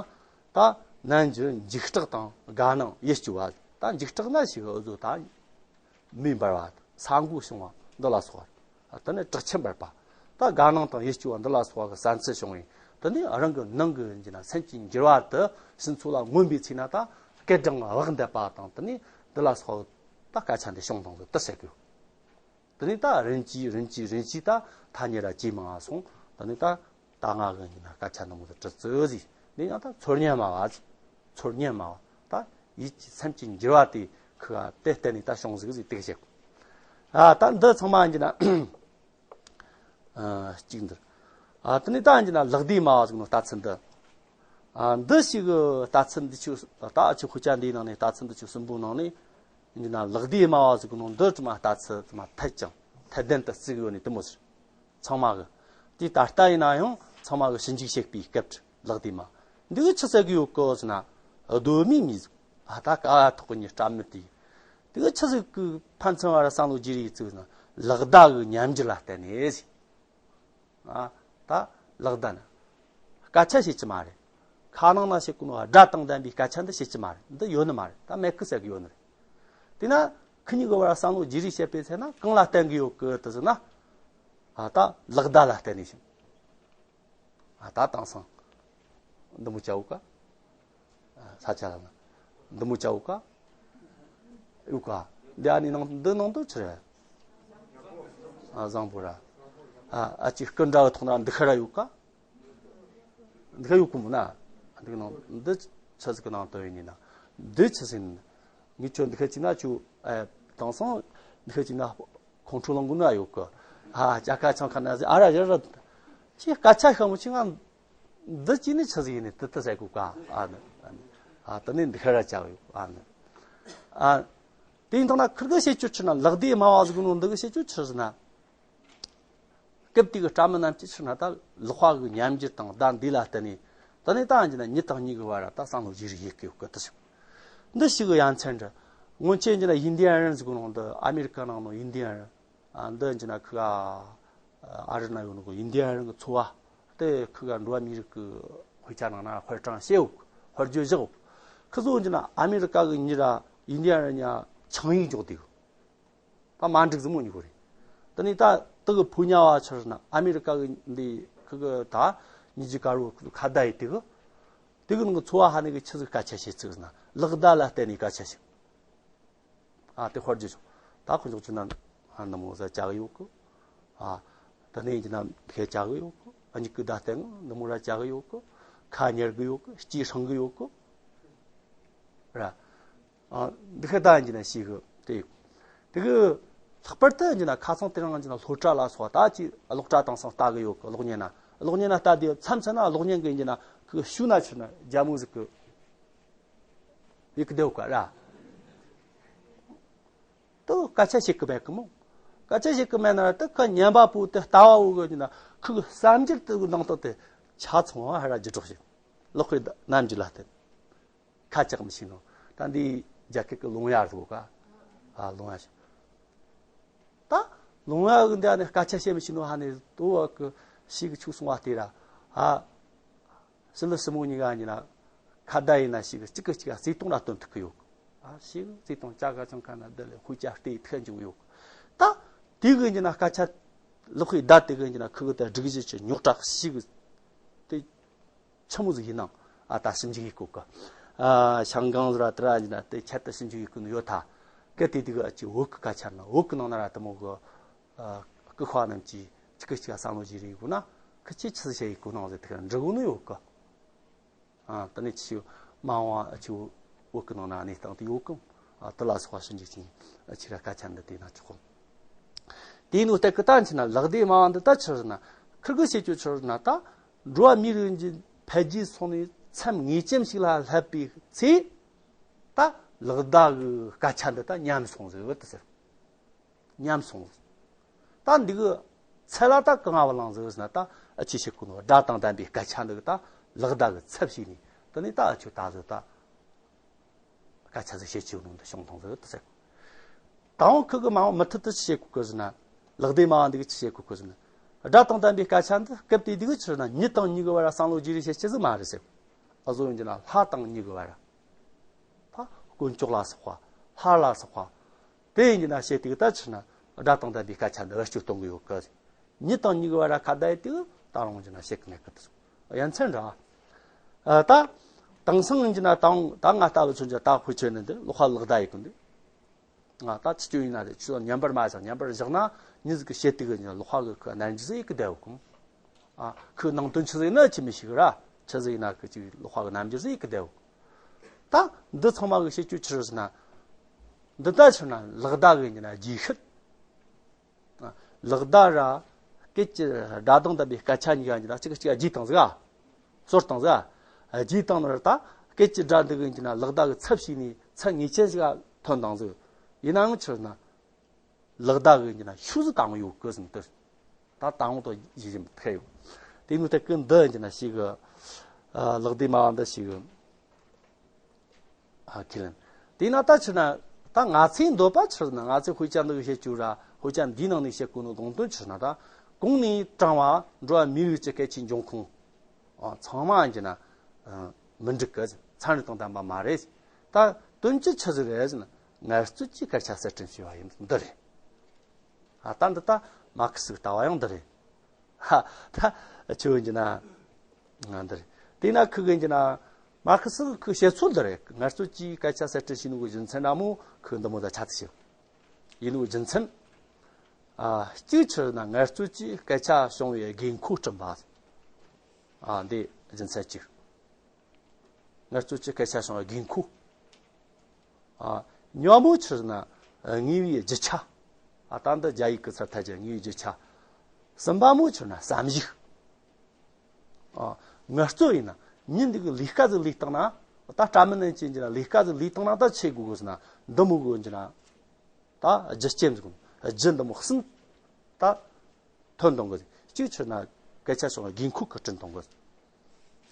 ད་ནན་གྱིས་འཇིགས་སྐྲག་དང་དགའ་སྣང་ཡིད་སྐྱོ་བ། ད་འཇིགས་སྐྲག་ན་ཞིག་འུ་ཟོ་ད་མེ་འབར་བ། ས་འགུལ་བྱུང་བ་འདི་ལ་སོགས་པ། དེ་ནས་དྲག་ཆེན་འབར་བ། ད་དགའ་སྣང་དང་ཡིད་སྐྱོ་བ་འདི་ལ་སོགས་པ་གི་བསམ་ཚུལ་བྱུང་བས། དེ་ནས་རང་གི་ནང་གི་ཡིན་གྱི་ན་སེམས་ཀྱི་འགྱུར་བ་དེ་ཕྱི་ཚུལ་ལ་མངོན་པའི་ཚེ་ན། ད་སྐད་གྲགས་བག་འདེད་པ་དང་། དེ་ནས་འདི་ལ་སོགས་པ་ད་སྐད་ཆ་འདི་བྱུང་དང་ཟེར་དེ་ཟེར་གི། དེ་ནས་ད་རིམ་གྱིས་རིམ་གྱིས་རིམ་གྱིས་ད་ཐ་སྙད་ར་ཇེ་མང་ང་སོང་། དེ་ནས་ད་ད་ང་གི་ཡིན་ན་སྐད་ཆ་འདི་མོ་ཟིག་གྲུབ་ཚར་ཟིག། འདི་ཡང་ད་ཚོར་སྙམ་མ་བ་ཟིག། ཚོར་སྙམ་མ་བ། ད་ཡིད་ཀྱི་སེམས་ཀྱི་འགྱུར་བ་དེ་ཁུ་ག་དེ་བརྟེན་ནས་ད་བྱུང་ཟིག་ཟིག་དེ་བཤད། ཨ། ད་འདི་ཚང་མ་ཡིན་གྱི་ན། ཨ། གཅིག་འདིར། ཨ། དེ་ནས་ད་ཡིན་གྱི་ན་ལེགས་ལྡན་སྨྲ་བ་ཟིག་ནོ་ལྟ་ཚུལ་འདི། ཨ། འདི་ཞིག་གི་ལྟ་ཚུལ་འདི་ཆོ་ད་ཆོ་དཔེ་ཆ་འདིའི་ནང་ནས། ལྟ་ཚུལ་འདི་ཆོ་གསུམ་པོའི་ནང་ནས་ཡིན་གྱི་ན་ལེགས་ལྡན་སྨྲ་བ་ཟིག་ནོ་འདི་དྲི་མ་ལྟ་ཚུལ་དྲི་མ་འཐད་ཅིང་འཐད་ལྡན་དུ་བརྩི་གི་ཡོད་ནི་དེ་མོ་ཟིག། ཚང་མ་གི། དེ་ད་ལྟ་ཡིན་ན་ཡང་ཚང་མ་གི་ཞིབ་འཇུག་བྱེད་པའི་སྐབས་ལེགས་ལྡན་སྨྲ། འདི་གི་ཆི་ཟེར་གི་ཡོད་གི་ཟེར་ན། གདོད་མའི་མིས། ཨ། ད་ཀ་ཐོག་གི་ཉི་སྐྲ་མི་དེ། དེ་གི་ཆི་ཟིག་གི་ཕན་ཚུན་བར་བསམ་བློ་བསྒྱུར་ཡི་ཟིག་ཟེར་ན། ལེགས་བརྡ་གི་ཉམས་འགྱུར་ལ་བརྟེན་ནས་ཟེར། ཨ། ད་ལེགས་བརྡ་ན་སྐད་ཆ་བཤད་ཀྱི་མ་རེད། ཁ་ནང་ན་བཤད་གོ་ནོ་སྒྲ་དང་ལྡན་པའི་སྐད་ཆ་འདི་བཤད་ཀྱི་མ་རེད། འདི་ཡོད་ནི་མ་རེད། ད་མེད་གི་ཟེར་གི་ཡོད་ནི་རེད། དེས་ན་ཁི་གཉིས་གི་བར་བསམ་བློ་བསྒྱུར་ཡི་བཤད་པའི་ཚེ་ན་གང་ལ་བརྟེན་གི་ཡོད་གི་དེ་ཟེར་ན། ཨ། ད་ལེགས་བརྡ་ལ་བརྟེན་ནས་བྱུང་། ཨ། ད་དེང་སང་འདི་མོ་བྱ་འུ་ཀ། ཨ། ས་ཆ་ལ་ན་འདི་མོ་བྱ་འུ་ཀ། འུ་ཀ། འདི་ཨ་ནི་ནང་འདི་ནང་དུ་ཆི་རེད། ཨ། བཟང་པོ་ར། ཨ། ཨ་ཅིག་སྐུ་འདྲ་བའི་ཐོག་ན་འདི་ཁ་ར་ཡོད་ཀ། འདི་ཁ་ཡོད་གི་མོ་ན། འདི་ནང་འདི་ཆི་ཟིག་གི་ནང་དུ་ཡིན་ན། འདི་ཆི་ཟིག་ཡིན། ངས་ཁྱོད་འདི་ཁ་ཅིག་ན་ཁྱོད། ཨ། དེང་སང་འདི་ཁ་ཅིག་ན་ཁོང་ཁྲོ་ལངས་གོ་ན་ཡོད་གི། ཨ། ཅ་ཀ་ཆང་ཁ་ན་ཟིག་ཨ་ར་ཡ་ར། ཅི་སྐད་ཆ་ཤ་མོ་ཆི་ང་། འདི་ཅི་ནི་ཆི་ཟིག་ཡིན་ནི་དེ་དེ་ཟེར་གོ་ཀ། ཨ་ནི། ཨ་ནི། ཨ། དེ་ནི་འདི་ཁ་ར་ཅག་ཡོད། ཨ་ནི། ཨ། དེ་ཡིན་དང་ན་ཁིར་གི་བཤད་རྒྱུ་ཆི་ན་ལེགས་ལྡན་སྨྲ་བ་ཟིག་ནོ་འདི་གི་བཤད་རྒྱུ་ཆི་ཟེར་ན། སྐབས་དེ་གི་སྤྲ་མི་རྣམས་ཀྱིས་ཕྱིར་ན་ད་ལེགས་པ་གི་ཉམས་འགྱུར་དང་བརྡ་འདི་ལ་བརྟེན་ནས། དེ་ནས་ད་ཡིན་ན་མྱི་དང་མྱི་གི་བར་ད་བསམ་བློ་བསྒྱུར་ཡི་གི་ཡོད་གི་དེ་ཞིག། འདི་ཞིག་གི་ཡ་མཚན་འདྲ། སྔོན་ཆད་ཡིན་ན་ཡིན་དི་ཡན་རེན་ཟེར་གོ་ནོ་འདི། ཨ་མེ་རི་ཀ་ནང་ནོ་ཡིན་དི་ཡན་རེན། ཨ། འདི་ཡིན་ན་ཁི་ག་ཨ་རི་ན་ཡོད་ནོ་གི་ཡིན་དི་ཡན་རེན་གི་ཚོ་བ་དེ་ཁི་ག་འགྲོ་བ་མི་རིགས་གི་དཔེ་ཆ་ནང་ན་དཔེ་གྲངས་བཤད་ཡོད། དཔེ་བརྗོད་བཞག་ཡོད། ཁི་ཚོ་ཡིན་ན་ཨ་མེ་རི་ཀ་གི་མྱི་ར་ཡིན་དི་ཡན་རེན་ཡ་ཆིངས་ཡིག་འཇོག་དེ་གི། ད་མ་འགྲིག་ཟིག་མོ་གཉིས་གོ་རེད། དེ་ནས་ད་དེ་གི་ཕོ་ཉ་བ་ཆི་ཟེར་ན་ཨ་མེ་རི་ཀ་གི་འདི་ཁི་གི་ད་མྱི་རྒྱུད་དཀར་བོ་ཁ་བརྡ་ཡི་དེ་གི། དེ་གི་ནང་གི་ཚོ་བ་ཧ་ནི་གི་ཆི་ཟིག་སྐད་ཆ་བཤད་ཚིག་ཟེར་ན་ལེགས་བརྡ་ལ་བརྟེན་ནས་སྐད་ཆ་བཤད། ཨ། དེ་དཔེར་བརྗོད་བྱུང་། ད་ཁོ་ཚོ་ཆི་ན་ཧ་ནི་མོ་ཟ་ཅག་ཡོད་གི། ཨ། ད་ནི་ཡིན་ན་ཁེ་ཅག་ཡོད་གི། ཨ། མྱིག་གི་བརྡ་བསྟན་ནི་མོ་ར་ཅག་ཡོད་གི། ཁ་ཉར་གི་ཡོད་གི། ལྕེ་སྲང་གི་ཡོད་གི། ར། ཨ། འདི་ཁ་ད་ཡིན་ན་ཤེས་གི། དེ་དེ་གི་ལྷག་པར་དུ་ཡིན་ན་ཁ་སང་དེ་རིང་ཡིན་ན་སློབ་གྲྭ་ལ་སོགས་ད་ཅི་གློག་དྲ་དེང་སང་ལྟ་གི་ཡོད་གི། གློག་བརྙན་ན་གློག་བརྙན་ན་ལྟ་དེ་མཚམས་མཚམས་ན་གློག་བརྙན་གི་ཡིན་ན་ཁི་ཤུ་ན་ཆི་ན་རྒྱ་མོ་ཟིག་གི་ཡིག་གི་དེ་ཡོད་ག་ར། དུ་སྐད་ཆ་བཤད་གི་མེད་གི་མོ། ཨ་ཅེ་ཞིག་གི་མེད་ན་དེ་ཁ་ཉན་པ་པོ་དེ་ལྟ་བ་བོ་གི་ན་ཁུ་གི་བསམ་འགྱུར་དེ་གི་ནང་དུ་དེ་ཆ་ཚང་བ་ཧ་ར་ཇི་སྒྲོག་ཞིག་ལོག་གི་རྣམ་འགྱུར་ལ་བརྟེན་ཁ་ཅག་མི་ཤེས་ནོ། ད་འདི་རྒྱ་སྐད་གི་ལུང་ཡར་ཟེར་གོ་ཀ་ཨ་ལུང་ཡར་ཞིག་ད་ལུང་ཡར་གི་འདི་ནི་སྐད་ཆ་བཤད་མི་ཤེས་ནོ། ཧ་ནི་དོ་བ་གི་ཤིག་གི་ཆུག་སོང་བ་དེ་ར་ཨ། སི་ལུ་སི་མོ་གཉིས་ཀ་གཉིས་ན་ཁ་བརྡ་ཡིན་ན་ཞིག་གཅིག་གིས་གཅིག་ག་བརྩེ་དུང་ལ་སྟོན་ཐུབ་ཀྱི་ཡོད། ཨ་ཞིག་བརྩེ་དུང་ཅག་ག་ཅང་ཁ་ན་བསྡད་ལས་ཧུ་ཅག་ལྟས་ཐུག་འཇུག་ཡོད། ད་དེ་གི་གཉིས་ན་སྐད་ཆ་ལོག་ཤེས་བརྡ་དེ་གི་གཉིས་ན་ཁུ་གི་ད་སྒྲིག་གཞི་ཆེ་རྙོག་དྲ་ཞིག་དེ་ཆི་མོ་ཟིག་ཡིན་ནང་ཨ་ད་ཞིབ་འཇུག་ཡེད་གོ་གི། ཨ་ཤང་གང་ཟེར་བ་དེ་ར་གཉིས་ན་དེ་ཁྱད་དུ་ཞིབ་འཇུག་ཡེད་གོ་ནི་ཡོད་ད། གལ་ཏེ་དེ་གི་ཨ་ཅིག་བོད་གི་སྐད་ཆ་ན་བོད་གི་ནང་ན་ར་དེ་མོ་གི་ཨ་སྐུ་ཁ་རྣམས་ཀྱིས་གཅིག་གིས་གཅིག་ག་བསམ་བློ་བྱེད་རེ་ཡོད་ན་ཁི་ཆེ་ཆི་ཟིག་བྱེད་ཡོད་གོ་ནང་ཟེར་དེ་ག་འདྲི་གོ་ནི་ཡོད་གི། ཨ་དེ་ནས་ཆི་མ་འོངས་ཨ་ཆི་བོད་གི་ནང་ན་གནས་སྟངས་དེ་ཡོད་གི། ཨ་དེ་ལ་སོགས་པ་ཞིབ་འཇུག་ཅིང་ཨ་ཆི་ར་སྐད་ཆ་འདི་དེ་ན་ཆོག་གི། དེ་ནོ་སྟེ་གི་ད་ཆི་ན་ལག་བདེ་མ་འདི་ད་ཆི་རེད་ན་ཁིར་གི་བྱེད་རྒྱུ་ཆི་རེད་ན་ད་འགྲོ་བ་མིའི་རིགས་འཕེལ་རྒྱས་སོང་ནས་མཚམས་ངེས་ཅན་ཞིག་ལ་སླེབས་པའི་ཚེ་ད་ལག་བརྡ་གི་སྐད་ཆ་འདི་ད་ཉམས་སོང་ཟེར་བ་དེ་ཟེར། ཉམས་སོང་། ད་འདི་གི་ཚད་ལ་ད་གང་བ་ལང་ཟེར་ན་ད་ཨ་ཅེ་ཞིག་གོ་ནོ་སྒྲ་དང་ལྡན་པའི་སྐད་ཆ་འདི་གི་ད་ལག་བརྡ་གི་ཚབ་ཞིག་ནས་དེ་ནས་ད་ཨ་ཆོ་ད་ཟེར་ད་སྐད་ཆ་ཟིག་བཤད་ཅིག་ནང་དུ་བྱུང་ཐོང་ཟེར་ད་ཟེར། ད་འོང་ཁུ་གི་མ་འོང་མུ་མཐུད་དུ་ཅི་བྱེད་གོ་གི་ཟེར་ན། ལག་བདེ་མ་འདི་གི་ཅི་བྱེད་གོ་གི་ཟེར་ན། སྒྲ་དང་ལྡན་པའི་སྐད་ཆ་འདི་སྐབས་དེ་འདི་གི་ཕྱིར་ན་མྱི་དང་མྱི་གི་བར་བསམ་བློ་བརྗེ་རེས་བྱེད་ཅི་ཟིག་མ་རེད་ཟེར། ཨ་བཟོ་ཡིན་གྱི་ན་ལྷ་དང་མྱི་གི་བར། ད་དཀོན་མཆོག་ལ་སོགས་པ། ལྷ་ལ་སོགས་པ། དེ་ཡིན་གྱི་ན་བཤད་དུས་ད་ཕྱིར་ན་སྒྲ་དང་ལྡན་པའི་སྐད་ཆ་འདི་བེད་སྤྱོད་གཏོང་གི་ཡོད་གི། མྱི་དང་མྱི་གི་བར་ཁ་བརྡ་ཡི་དུས་ད་རུང་གྱི་ན་བཤད་གི་མེད་གི་དུ། ཡ་མཚན་འདྲ། ཨ་ད་དེང་སང་ཡིན་གྱི་ན་ད་ད་ང་ལྟ་བུ་ཚོ་འདི་ད་དཔེ་ཆོས་ནི་འདི་ལོག་པ་ལག་བརྡ་ཡི་གི་འདི། ང་ད་ཅི་སྐྱོན་ཡིན་ན་རེད། ཁྱོད་ཉན་པར་མ་བཞག་ཉན་པར་བཞག་ན་མྱི་ཟིག་གི་བཤད་དུས་གི་ལོག་པ་གི་ཁུ་རྣལ་འབྱོར་ཟིག་གི་བསྡད་གོ། ཨ་ཁུ་ནང་དོན་ཆི་ཟིག་ཡིན་ན་ཆི་མི་ཤེས་གི་ར། ཆི་ཟིག་ཡིན་ན་ཁུ་ཅིག་ལོག་པ་གི་རྣལ་འབྱོར་ཟིག་གི་བསྡད་གོ། ད་འདི་ཚང་མ་གི་བཤད་རྒྱུ་ཆི་རེད་ཟེར་ན། འདི་ད་ཆི་ན་ལག་བརྡ་གི་ཡིན་ན་རྗེས་ཤུལ། ལག་བརྡ་ར། སྐད་ཀྱི་སྒྲ་དང་ལྡན་པའི་སྐད་ཆ་གཉིས་ཀ་ཡིན་ན་གཅིག་གིས་གཅིག་རྗེས་བཏང་ཟིག་ཨ། ཟོར་བཏང་ཟིག་ཨ། རྗེས་བཏང་ནི་ར་ད་སྐད་ཀྱི་སྒྲ་འདི་གི་ཡིན་ན་ལག་བརྡ་གི་ཚབ་བྱས་ནས་ཚད་ངེས་ཅན་ཞིག་ཐོན་བཏང་ཟིག་ཡིན་ནའང་ཕྱིར་ན་ལག་བརྡ་གི་ཡིན་ན་ཤུགས་ཟིག་བཏང་ཡོད་གི་ཟིན་དུ། ད་དང་པོ་ཞིག་ཐེ་ཡོད། དེ་ནི་ཐེ་གི་འདི་ཡིན་ན་ཞིག་གི་ལག་བརྡའི་མ་འདི་ཞིག་གི་ཨ་ཁས་ལེན། དེས་ན་ད་ཕྱིར་ན་ད་ང་ཚོའི་འདོད་པ་ཕྱིར་ན་ང་ཚོས་དཔེ་ཆ་འདི་གི་བཤད་རྒྱུ་ར་དཔེ་ཆ་འདིའི་ནང་ནས་བཤད་དགོས་ནོ་དགོངས་དོན་ཕྱིར་ན་ད་གོང་ནས་དྲངས་པ་འགྲོ་བ་མིའི་རིགས་ཀྱི་སྐད་ཆའི་འབྱུང་ཁུངས་ཨ་ཚང་མ་ཡིན་གྱི་ན་ཨ་མི་འགྲིག་གི་ཚན་རིག་དང་ལྡན་པ་མ་རེད། ད་དོན་གྱི་ཆི་ཟིག་རེད་ཟེར་ན་ངལ་རྩོལ་གྱིས་སྐད་ཆ་གསར་སྐྲུན་བྱས་པ་ཡིན་འདི་རེད། ཨ་ད་འདི་ད་མར་ཁེ་སི་གི་ལྟ་བ་ཡང་འདི་རེད། ཧ་ད་ཆི་ཡིན་གྱི་ན། ང་འདི་རེད། དེས་ན་ཁུ་གི་ཡིན་གྱི་ན། མར་ཁེ་སི་གི་ཁུ་བཤད་ཚུལ་འདི་རེད། ངལ་རྩོལ་གྱིས་སྐད་ཆ་གསར་སྐྲུན་བྱས་ནོ་གི་རྒྱུ་མཚན་འདྲ་མོ་ཁུ་འདི་མོ་ད་ཆ་ཚིག་བཤད། ཡིན་ནོ་གི་རྒྱུ་མཚན། ཨ་གཅིག་ཕྱིར་ན་ངལ་རྩོལ་གྱིས་སྐད་ཆ་བྱུང་བའི་དགོས་མཁོ་བསྐྲུན་པ། ཨ་འདི་རྒྱུ་མཚན་གཅིག་ངལ་རྩོལ་གྱི་སྐད་ཆ་བྱུང་བའི་དགོས་མཁོ། ཨ། གཉིས་པ་མོ་ཕྱིར་ན་ངེས་པའི་རྒྱུ་ཆ། ཨ་ད་འདི་རྒྱ་ཡིག་གི་ཚུལ་ཐད་ཀྱི་ངེས་པའི་རྒྱུ་ཆ། གསུམ་པ་མོ་ཕྱིར་ན་བསམ་གཞིག་ཨ། ངལ་རྩོལ་ཡིན་ན་མྱི་འདི་གི་ལས་ཀ་ཟིག་ལས་བཏང་ན་ད་སྐྲ་མི་ནན་ཅན་གྱི་ལས་ཀ་ཟིག་ལས་བཏང་ན་ད་ཆི་དགོས་གི་ཟེར་ན་འདི་མོ་དགོས་གི་ན། ད་རྒྱུ་རྐྱེན་ཟིག་རྒྱུ་འདི་མོ་གསུམ། ད། ཐོན་གཏོང་གི། གཅིག་ཕྱིར་ན་སྐད་ཆ་བྱུང་བའི་དགོས་མཁོ་གི་བསྐྲུན་གཏོང་གི།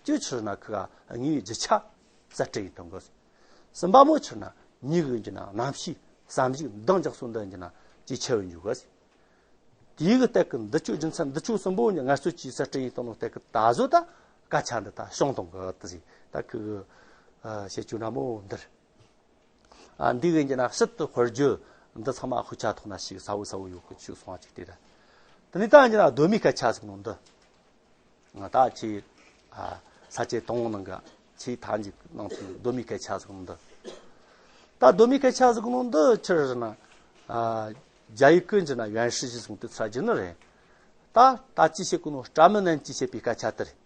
གཅིག་ཕྱིར་ན་ཁི་ག་དངོས་ཡོད་རྒྱུ་ཆ་གསར་སྐྲུན་ཡིན་གཏོང་གི། གསུམ་པ་མོ་ཕྱིར་ན་མྱི་གི་ཡིན་གྱི་ན་རྣམ་ཤེས་བསམ་གཞིག་འདང་རྒྱག་སོ་འདི་ཡིན་གྱི་ན་ཇེ་ཆེ་བ་འཇུག་གི། དེའི་གི་སྟེགས་ཀྱི་འདི་ཆོ་རྒྱུ་མཚན་འདི་ཆོ་གསུམ་པོ་ངལ་རྩོལ་གྱིས་གསར་སྐྲུན་ཡིན་གཏོང་ནོ་སྟེགས་ཀྱི་ད་གཟོད་ད་སྐད་ཆ་འདི་ད་བྱུང་གཏོང་གི་དེ་ཟིག་ད་ཁི་གི་བཤད་རྒྱུ་འདྲ་མོ་འདིར། ཨ་འདི་གི་ཡིན་གྱི་ན་ཕྱིར་དུ་དཔེར་བརྗོད་འདི་ཚང་མ་དཔེ་ཆ་ཐོག་ན་ཞིག་གསལ་བོ་གསལ་བོ་ཡོད་གི་ཆོས་སོང་བ་ཅིག་དེ་རེད། དེ་ནས་ད་ཡིན་གྱི་ན་གདོད་མའི་སྐད་ཆ་ཟེར་ནོ་འདི། ང་ད་ཆེས་ཨ་ས་བཅད་དང་པོ་ནང་གི་ཆེས་མཐའ་མཇུག་ནང་དུ་གདོད་མའི་སྐད་ཆ་ཟེར་ནོ་འདི། ད་གདོད་མའི་སྐད་ཆ་ཟེར་ནོ་འདི་ཆི་རེད་ཟེར་ན། ཨ་རྒྱ་ཡིག་གི་ཡིན་གྱི་ན་原始句ཟེར་ནོ་དེ་ཚ་རྒྱུ་ནི་རེད། ད་ད་ཅི་བཤད་གོ་ནོ་སྐྲ་མི་ནན་གྱིས་བཤད་པའི་སྐད་ཆ་དེ་རེད།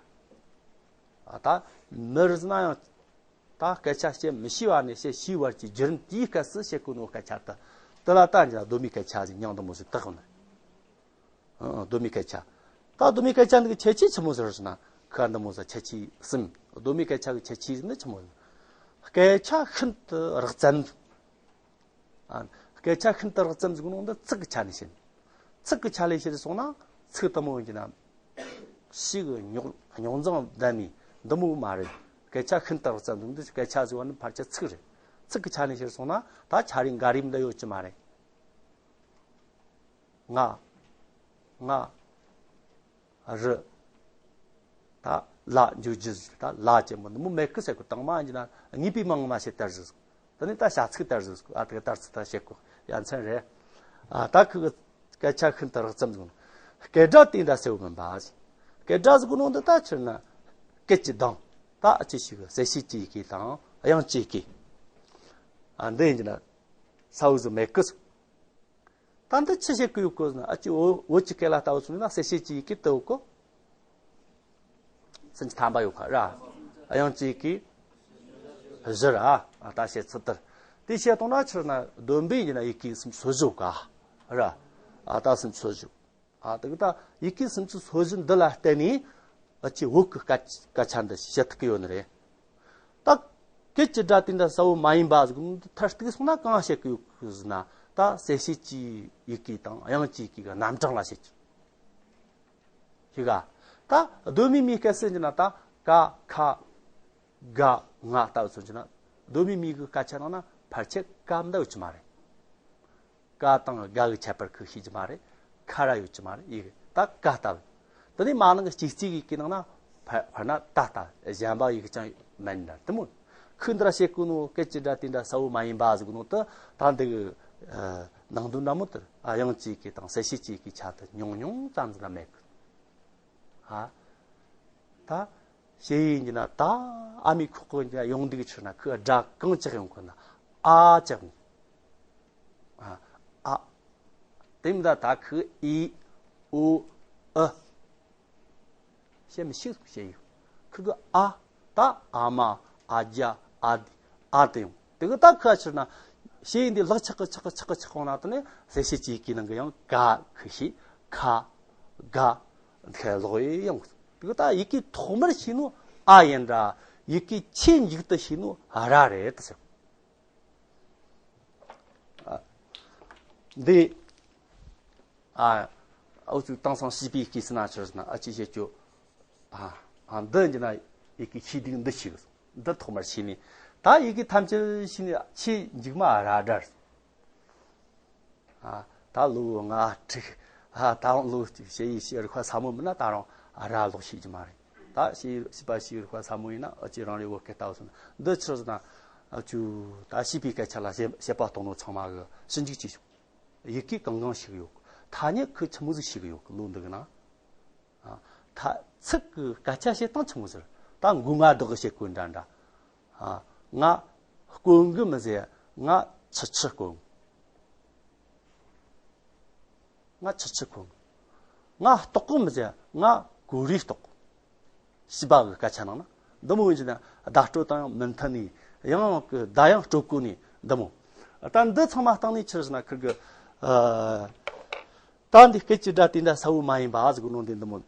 ཨ་ད་མི་རེད་ཟེར་ན་ཡང་། ད་སྐད་ཆ་བཤད་མི་ཤེས་པ་ནས་བཤད་ཤེས་བར་གྱི་བརྒྱུད་རིམ་དེའི་སྐབས་སུ་བཤད་དགོས་ནོ་སྐད་ཆ་དེ་དེ་ལ་ད་འདྲ་གདོད་མའི་སྐད་ཆ་ཟེར་མྱིང་འདི་མོ་ཟིག་བཏགས་ནི། ཨང་གདོད་མའི་སྐད་ཆ། ད་གདོད་མའི་སྐད་ཆ་འདི་གི་ཁྱད་ཆོས་ཆི་མོ་ཟིག་རེད་ཟེར་ན་ཁ་འདི་མོ་ཟིག་ཁྱད་ཆོས་གསུམ། གདོད་མའི་སྐད་ཆ་གི་ཁྱད་ཆོས་ཟིག་ནི་ཆི་མོ་ཟིག་སྐད་ཆ་ཤིན་ཏུ་རགས་ཙམ། ཨ་སྐད་ཆ་ཤིན་ཏུ་རགས་ཙམ་ཟེར་ནོ་འདི་ཚིག་གི་ཆ་ནས་བཤད། ཚིག་གི་ཆ་ལས་བཤད་སོང་ན་ཚིག་དེ་མོ་ཡིན་གྱི་ན། ཞིག་རྙོག་རྙོག་འཛིང་ལྡན་མི་འདི་མོ་མ་རེད། སྐད་ཆ་ཤིན་ཏུ་རགས་ཙམ་འདུག་འདི་སྐད་ཆ་ཟེར་བ་ནི་ཕལ་ཆེར་ཚིག་རེད། ཚིག་གི་ཆ་ནས་བཤད་སོང་ན་ད་ཆ་རེ་འགའ་རེ་འདི་ཡོད་ཀྱི་མ་རེད། ང་། ང་། རི། ད་ལ་འཇུ་རྒྱུ་ཟིག་ད་ལ་ཅན་མོ་འདི་མོ་མེད་གི་ཟེར་གོ་དང་མ་ཡིན་ན་ངེས་པའི་མིང་མ་བྱེད་དར་ཟིག་ད་ནི་ད་བྱ་ཚིག་དར་ཟིག་ཨ་དེ་དར་ཚིག་ད་བྱེད་གོ་ཡ་མཚན་རེད། ཨ་ད་ཁུ་གི་སྐད་ཆ་ཤིན་ཏུ་རགས་ཙམ་ཟིག་སྐད་སྒྲ་དེ་འདྲ་གསལ་བོ་མིན་པ། སྐད་སྒྲ་ཟིག་ནང་དུ་ད་ཕྱིར་ན་སྐད་ཀྱི་གདངས་ད་ཨ་ཅི་ཞིག་གསལ་བྱེད་ཀྱི་ཡི་གེ་དང་དབྱངས་ཀྱི་ཡི་གེ་ཨ་འདི་ཡིན་གྱི་ན་ས་བོ་ཟིག་མེད་གི་ཟིག་ད་འདི་ཆི་བྱེད་ཀྱི་ཡོད་གོ་ཟེར་ན་ཨ་ཅི་འོ་འོ་ཅི་སྐད་ལ་ལྟ་བུ་ཚོ་ན་གསལ་བྱེད་ཀྱི་ཡི་གེ་ལྟ་བུ་གོ་སུམ་ཅུ་ཐམ་པ་ཡོད་ཁ་ར། དབྱངས་ཀྱི་ཡི་གེ་བཞི་ར། ཨ་ད་བཤད་ཚུལ་ལྟར། དེ་བཤད་བཏང་ན་ཕྱིར་ན་བསྡོམས་པས་ཡིན་ན་ཡི་གེ་སུམ་ཅུ་སོ་བཞི་ཡོད་ཀ་ར། ཨ་ད་སུམ་ཅུ་སོ་བཞི། ཨ་དེ་གི་ད་ཡི་གེ་སུམ་ཅུ་སོ་བཞི་འདི་ལ་བརྟེན་ནས་ཨ་ཅི་བོད་ཀྱི་སྐད་སྐད་ཆ་འདི་བཤད་ཐུབ་ཀྱི་ཡོད་ནི་རེད། ད་སྐད་ཀྱི་སྒྲ་དེ་འདྲ་གསལ་བོ་མ་ཡིན་པ་ཟིག་མཐར་གཏུགས་སོང་ན་གང་བཤད་ཀྱི་ཡོད་ཟེར་ན་ད་གསལ་བྱེད་ཀྱི་ཡི་གེ་དང་དབྱངས་ཀྱི་ཡི་གེ་གི་རྣམ་གྲངས་ལ་བཤད་ཀྱི་ཞིག་ག་ད་གདོད་མའི་མིའི་སྐད་ཟེར་གྱི་ན་ད་ཀ་ཁ་ག་ང་ལྟ་བུ་མཚོན་གྱི་ན་གདོད་མའི་མིའི་གི་སྐད་ཆ་ནང་ན་ཕལ་ཆེར་ཀ་འདྲ་ཡོད་ཀྱི་མ་རེད། ཀ་དང་ག་གི་ཁྱད་པར་ཁོས་ཤེས་ཀྱི་མ་རེད། ཁ་ར་ཡོད་ཀྱི་མ་རེད་ཡིག་ད་ཀ་ལྟ་བུ། དེ་ནས་མ་ནང་གི་སྤྱི་གཙུག་གི་གི་ནང་ན་ཕ་ཕར་ན་ད་ལྟ་གཞན་པ་ཡིག་ཀྱང་མེད་འདྲ་དེ་མོ། ཁོས་འདི་ར་བཤད་གོ་ནོ་སྐད་ཀྱི་སྒྲ་དེ་འདྲ་གསལ་བོ་མ་ཡིན་པ་ཟེར་གོ་ནོ་དེ་ད་འདི་གི་ནང་དོན་འདྲ་མོ་དེར་དབྱངས་ཀྱི་གི་དང་གསལ་བྱེད་ཀྱི་གི་ཆ་དེ་ཉུང་ཉུང་ཙམ་ཟིག་ལ་མེད་གི་ཧ། ད་ཞེས་ཡིན་གྱི་ན་ད་ཨ་མའི་ཁོག་གི་ཡོང་འདུག་ཕྱིར་ན་ཁོས་སྒྲ་གང་ཅག་ཡོང་གི་ན་ཨ་ཅག་ཡོང་། ཨ་ཨ། དེ་མི་ད་ད་ཁོས་ཨི་ཨུ་ཨུ། བཤད་མི་ཤེས་བཤད་ཡོད། ཁོ་གི་ཨ་ད་ཨ་མ་ཨ་རྒྱ་ཨ་དེ་ཨ་དེ་ཡོང་། དེ་གི་ད་ཁ་ཕྱིར་ན་ཞེས་ཡིན་དེ་ལག་ཆག་གི་ཆག་གི་ཆག་གི་ཆག་འོང་ན་དེ་ནས་གསལ་བྱེད་ཀྱི་ཡི་གེ་ནང་གི་ཡང་ག་ཁོས་ཤེས་ཁ་ག་འདི་ལོག་ཡོང་། དེ་གི་ད་ཡི་གེ་ཐོག་མར་ཤེས་ནོ་ཨ་ཡིན་འདྲ། ཡི་གེ་ཆེས་མཇུག་ཏུ་ཤེས་ནོ་ར་རེད་ཟེར། ཨ། འདི། ཨ། ཨུ་ཚུགས་དེང་སང་བྱིས་པའི་སྐྱེས་སུ་ན་ཆོར་ཟེར་ན་ཨ་ཅི་བྱེད་ཆོ། ཨ། ཨ་འདི་འདི་ན་ཡི་གེ་ཤེས་སྡིག་འདི་ཤེས་གི་འདི་ཐོག་མར་ཤེས་ནས་ད་ཡི་གེ་ཐམས་ཅད་ཤེས་ནས་ཆེས་མཇུག་མ་ར་འདྲ། ཨ། ད་ལོ་ལྔ་དྲུག་ཨ་ད་རུང་ལོ་གཅིག་ཞེ་ཡི་ཞེ་རུ་ཁ་ས་མོ་མིན་ན་ད་རུང་ཨ་ར་ལོག་ཤེས་ཀྱི་མ་རེད། ད་ཞེ་ཡི་ཞེས་པ་ཞེ་ཡི་རུ་ཁ་ས་མོ་ཡིན་ན་ཨ་ཅེ་རང་རེ་བོད་སྐད་ལྟ་བུ་སོང་ན་འདི་ཆི་ཟེར་ན་ཨ་ཅུ་ད་བྱིས་པའི་སྐད་ཆ་ལ་བཤད་བཤད་པ་གཏོང་ནོ་ཚང་མ་གི་ཞིབ་འཇུག་བྱེད་ཤོག་ཡི་གེ་གང་གང་ཞིག་ཡོད། ཐ་སྙད་ཁོས་ཆི་མོ་ཟིག་ཤེས་གི་ཡོད་གི་ལོ་འདི་གི་ན། ཨ། ད་ཚིག་གི་སྐད་ཆ་བཤད་སྟངས་ཆི་མོ་ཟེར། ད་མགོ་ང་བདག་གི་བཤད་གོ་འདྲ་འདྲ། ཨ། ང་དཀོན་གི་མི་ཟེར། ང་ཆི་ཆི་དཀོན། ང་ཆི་ཆི་དཀོན། ང་ལྟོགས་གི་མི་ཟེར། ང་གོ་རེ་ལྟོགས། བྱིས་པ་གི་སྐད་ཆ་ནང་ན་འདི་མོ་ཡིན་གྱི་ན་བརྡ་སྤྲོད་དང་ཡང་མི་མཐུན་ནི་ཡང་གི་བརྡ་ཡང་སྤྲོད་གོ་ནི་འདི་མོ། ད་འདི་ཚང་མ་བཏང་ནས་ཆི་ཟེར་ན་ཁིར་གི། ཨ། ད་འདི་སྐད་ཀྱི་སྒྲ་དེ་འདྲ་གསལ་བོ་མ་ཡིན་པ་ཟེར་གོ་ནོ་འདི་འདི་མོ།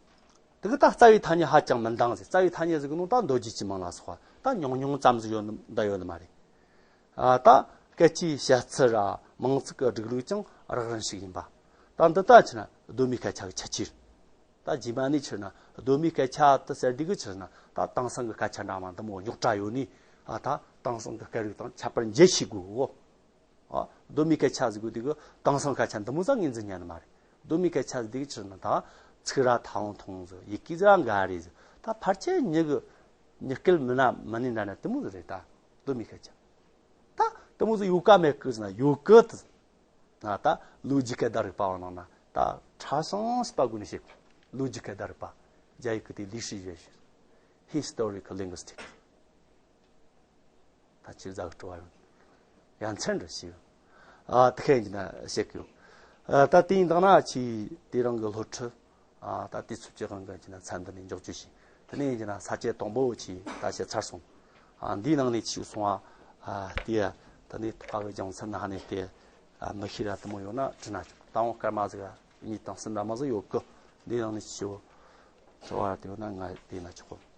དེ་གི་ད་རྩ་བའི་ཐ་སྙད་ཧ་ཅང་མི་འདང་ཟེར། རྩ་བའི་ཐ་སྙད་ཟེར་གོ་ནོ་ད་མདོ་རྒྱུད་ཀྱི་མིང་ལ་སོགས་པ་ད་ཉུང་ཉུང་ཙམ་ཟིག་ཡོད་ནི་འདྲ་ཡོད་ནི་མ་རེད། ཨ། ད་སྐད་ཆའི་བཤད་ཚུལ་ར་མིང་ཚིག་གི་སྒྲིག་ལུགས་ཀྱང་རགས་རིམ་ཞིག་ཡིན་པ། ད་འདི་ལྟ་ཕྱིར་ན་གདོད་མའི་སྐད་ཆ་གི་ཁྱད་ཆོས། ད་རྗེས་མ་ནས་ཕྱིར་ན་གདོད་མའི་སྐད་ཆ་དུ་ཟེར་འདི་གི་ཕྱིར་ན་ད་དེང་སང་གི་སྐད་ཆ་འདྲ་མ་འདི་མོ་རྙོག་དྲ་ཡོད་ནི། ཨ། ད་དེང་སང་གི་སྐད་རིགས་དང་ཁྱད་པར་འབྱེད་ཤེས་དགོས་གོ། ཨ། གདོད་མའི་སྐད་ཆ་ཟེར་གོ་དེ་གི་དེང་སང་སྐད་ཆ་འདི་མོ་ཟིག་ངོས་འཛིན་ཉན་ནི་མ་རེད། གདོད་མའི་སྐད་ཆ་ཟེར་དེ་གི་ཕྱིར་ན་ད་ཚིག་ར་ཐང་ཐུང་ཟིག་ཡི་གེ་ཟིག་འགའ་རེ་ཟིག་ད་ཕལ་ཆེར་མྱི་གི་མྱི་སྐད་མིན་ན་མིན་ནི་འདྲ་ན་དེ་མོ་ཟིག་རེད། ད་གདོད་མའི་སྐད་ཆ་ད་དེ་མོ་ཟིག་ཡོད་ཀ་མེད་གི་ཟེར་ན་ཡོད་གི་ད། ད་ལོ་རྒྱུས་སྐད་བརྡ་རིག་པ་བ་ནང་ན་ད་ཕྲ་ཞིང་ཞིབ་པ་སྒོ་ནས་བཤད་གོ། ལོ་རྒྱུས་སྐད་བརྡ་རིག་པ། རྒྱ་ཡིག་གི་དེ་历史学ཞེས། Historical linguistics ད་ཆི་ཟིག་སྤྲོ་བ་ཡོད། ཡ་མཚན་འདྲ་ཞིག་ཨ། དེ་ཁས་ཀྱི་ན་བཤད་གི་ཡོད། ཨ། ད་དེའི་འདང་ན་ཆི་དེ་རང་གི་སློབ་ཁྲིད། ཨ། ད་དུས་ཚོད་ཀྱི་དབང་གིས་ཀྱི་ན་མཚམས་འདི་ནས་འཇོག་རྒྱུ་བྱས། དེ་ནས་ཀྱི་ན་ས་བཅད་དང་པོ་ཆི་ད་བཤད་ཚར་སོང་། ཨ། འདིའི་ནང་ནས་ཆི་སོང་བ། ཨ། དེ་ད་ནི་ཐོག་ཁ་གི་རྒྱུ་མཚན་ན་ཧ་ནས་དེ། ཨ། མི་ཤེས་ར་དེ་མོ་ཡོད་ན་དྲི་ན་ཆོག་ད་འོང་སྐར་མ་ཟིག་གཉིས་དང་གསུམ་འདྲ་མ་ཟིག་ཡོད་གི། འདིའི་ནང་ནས་ཆི་བོ་ཚོར་བ་དེ་ཡོད་ན་ང་དེ་ན་ཆོག་གོ།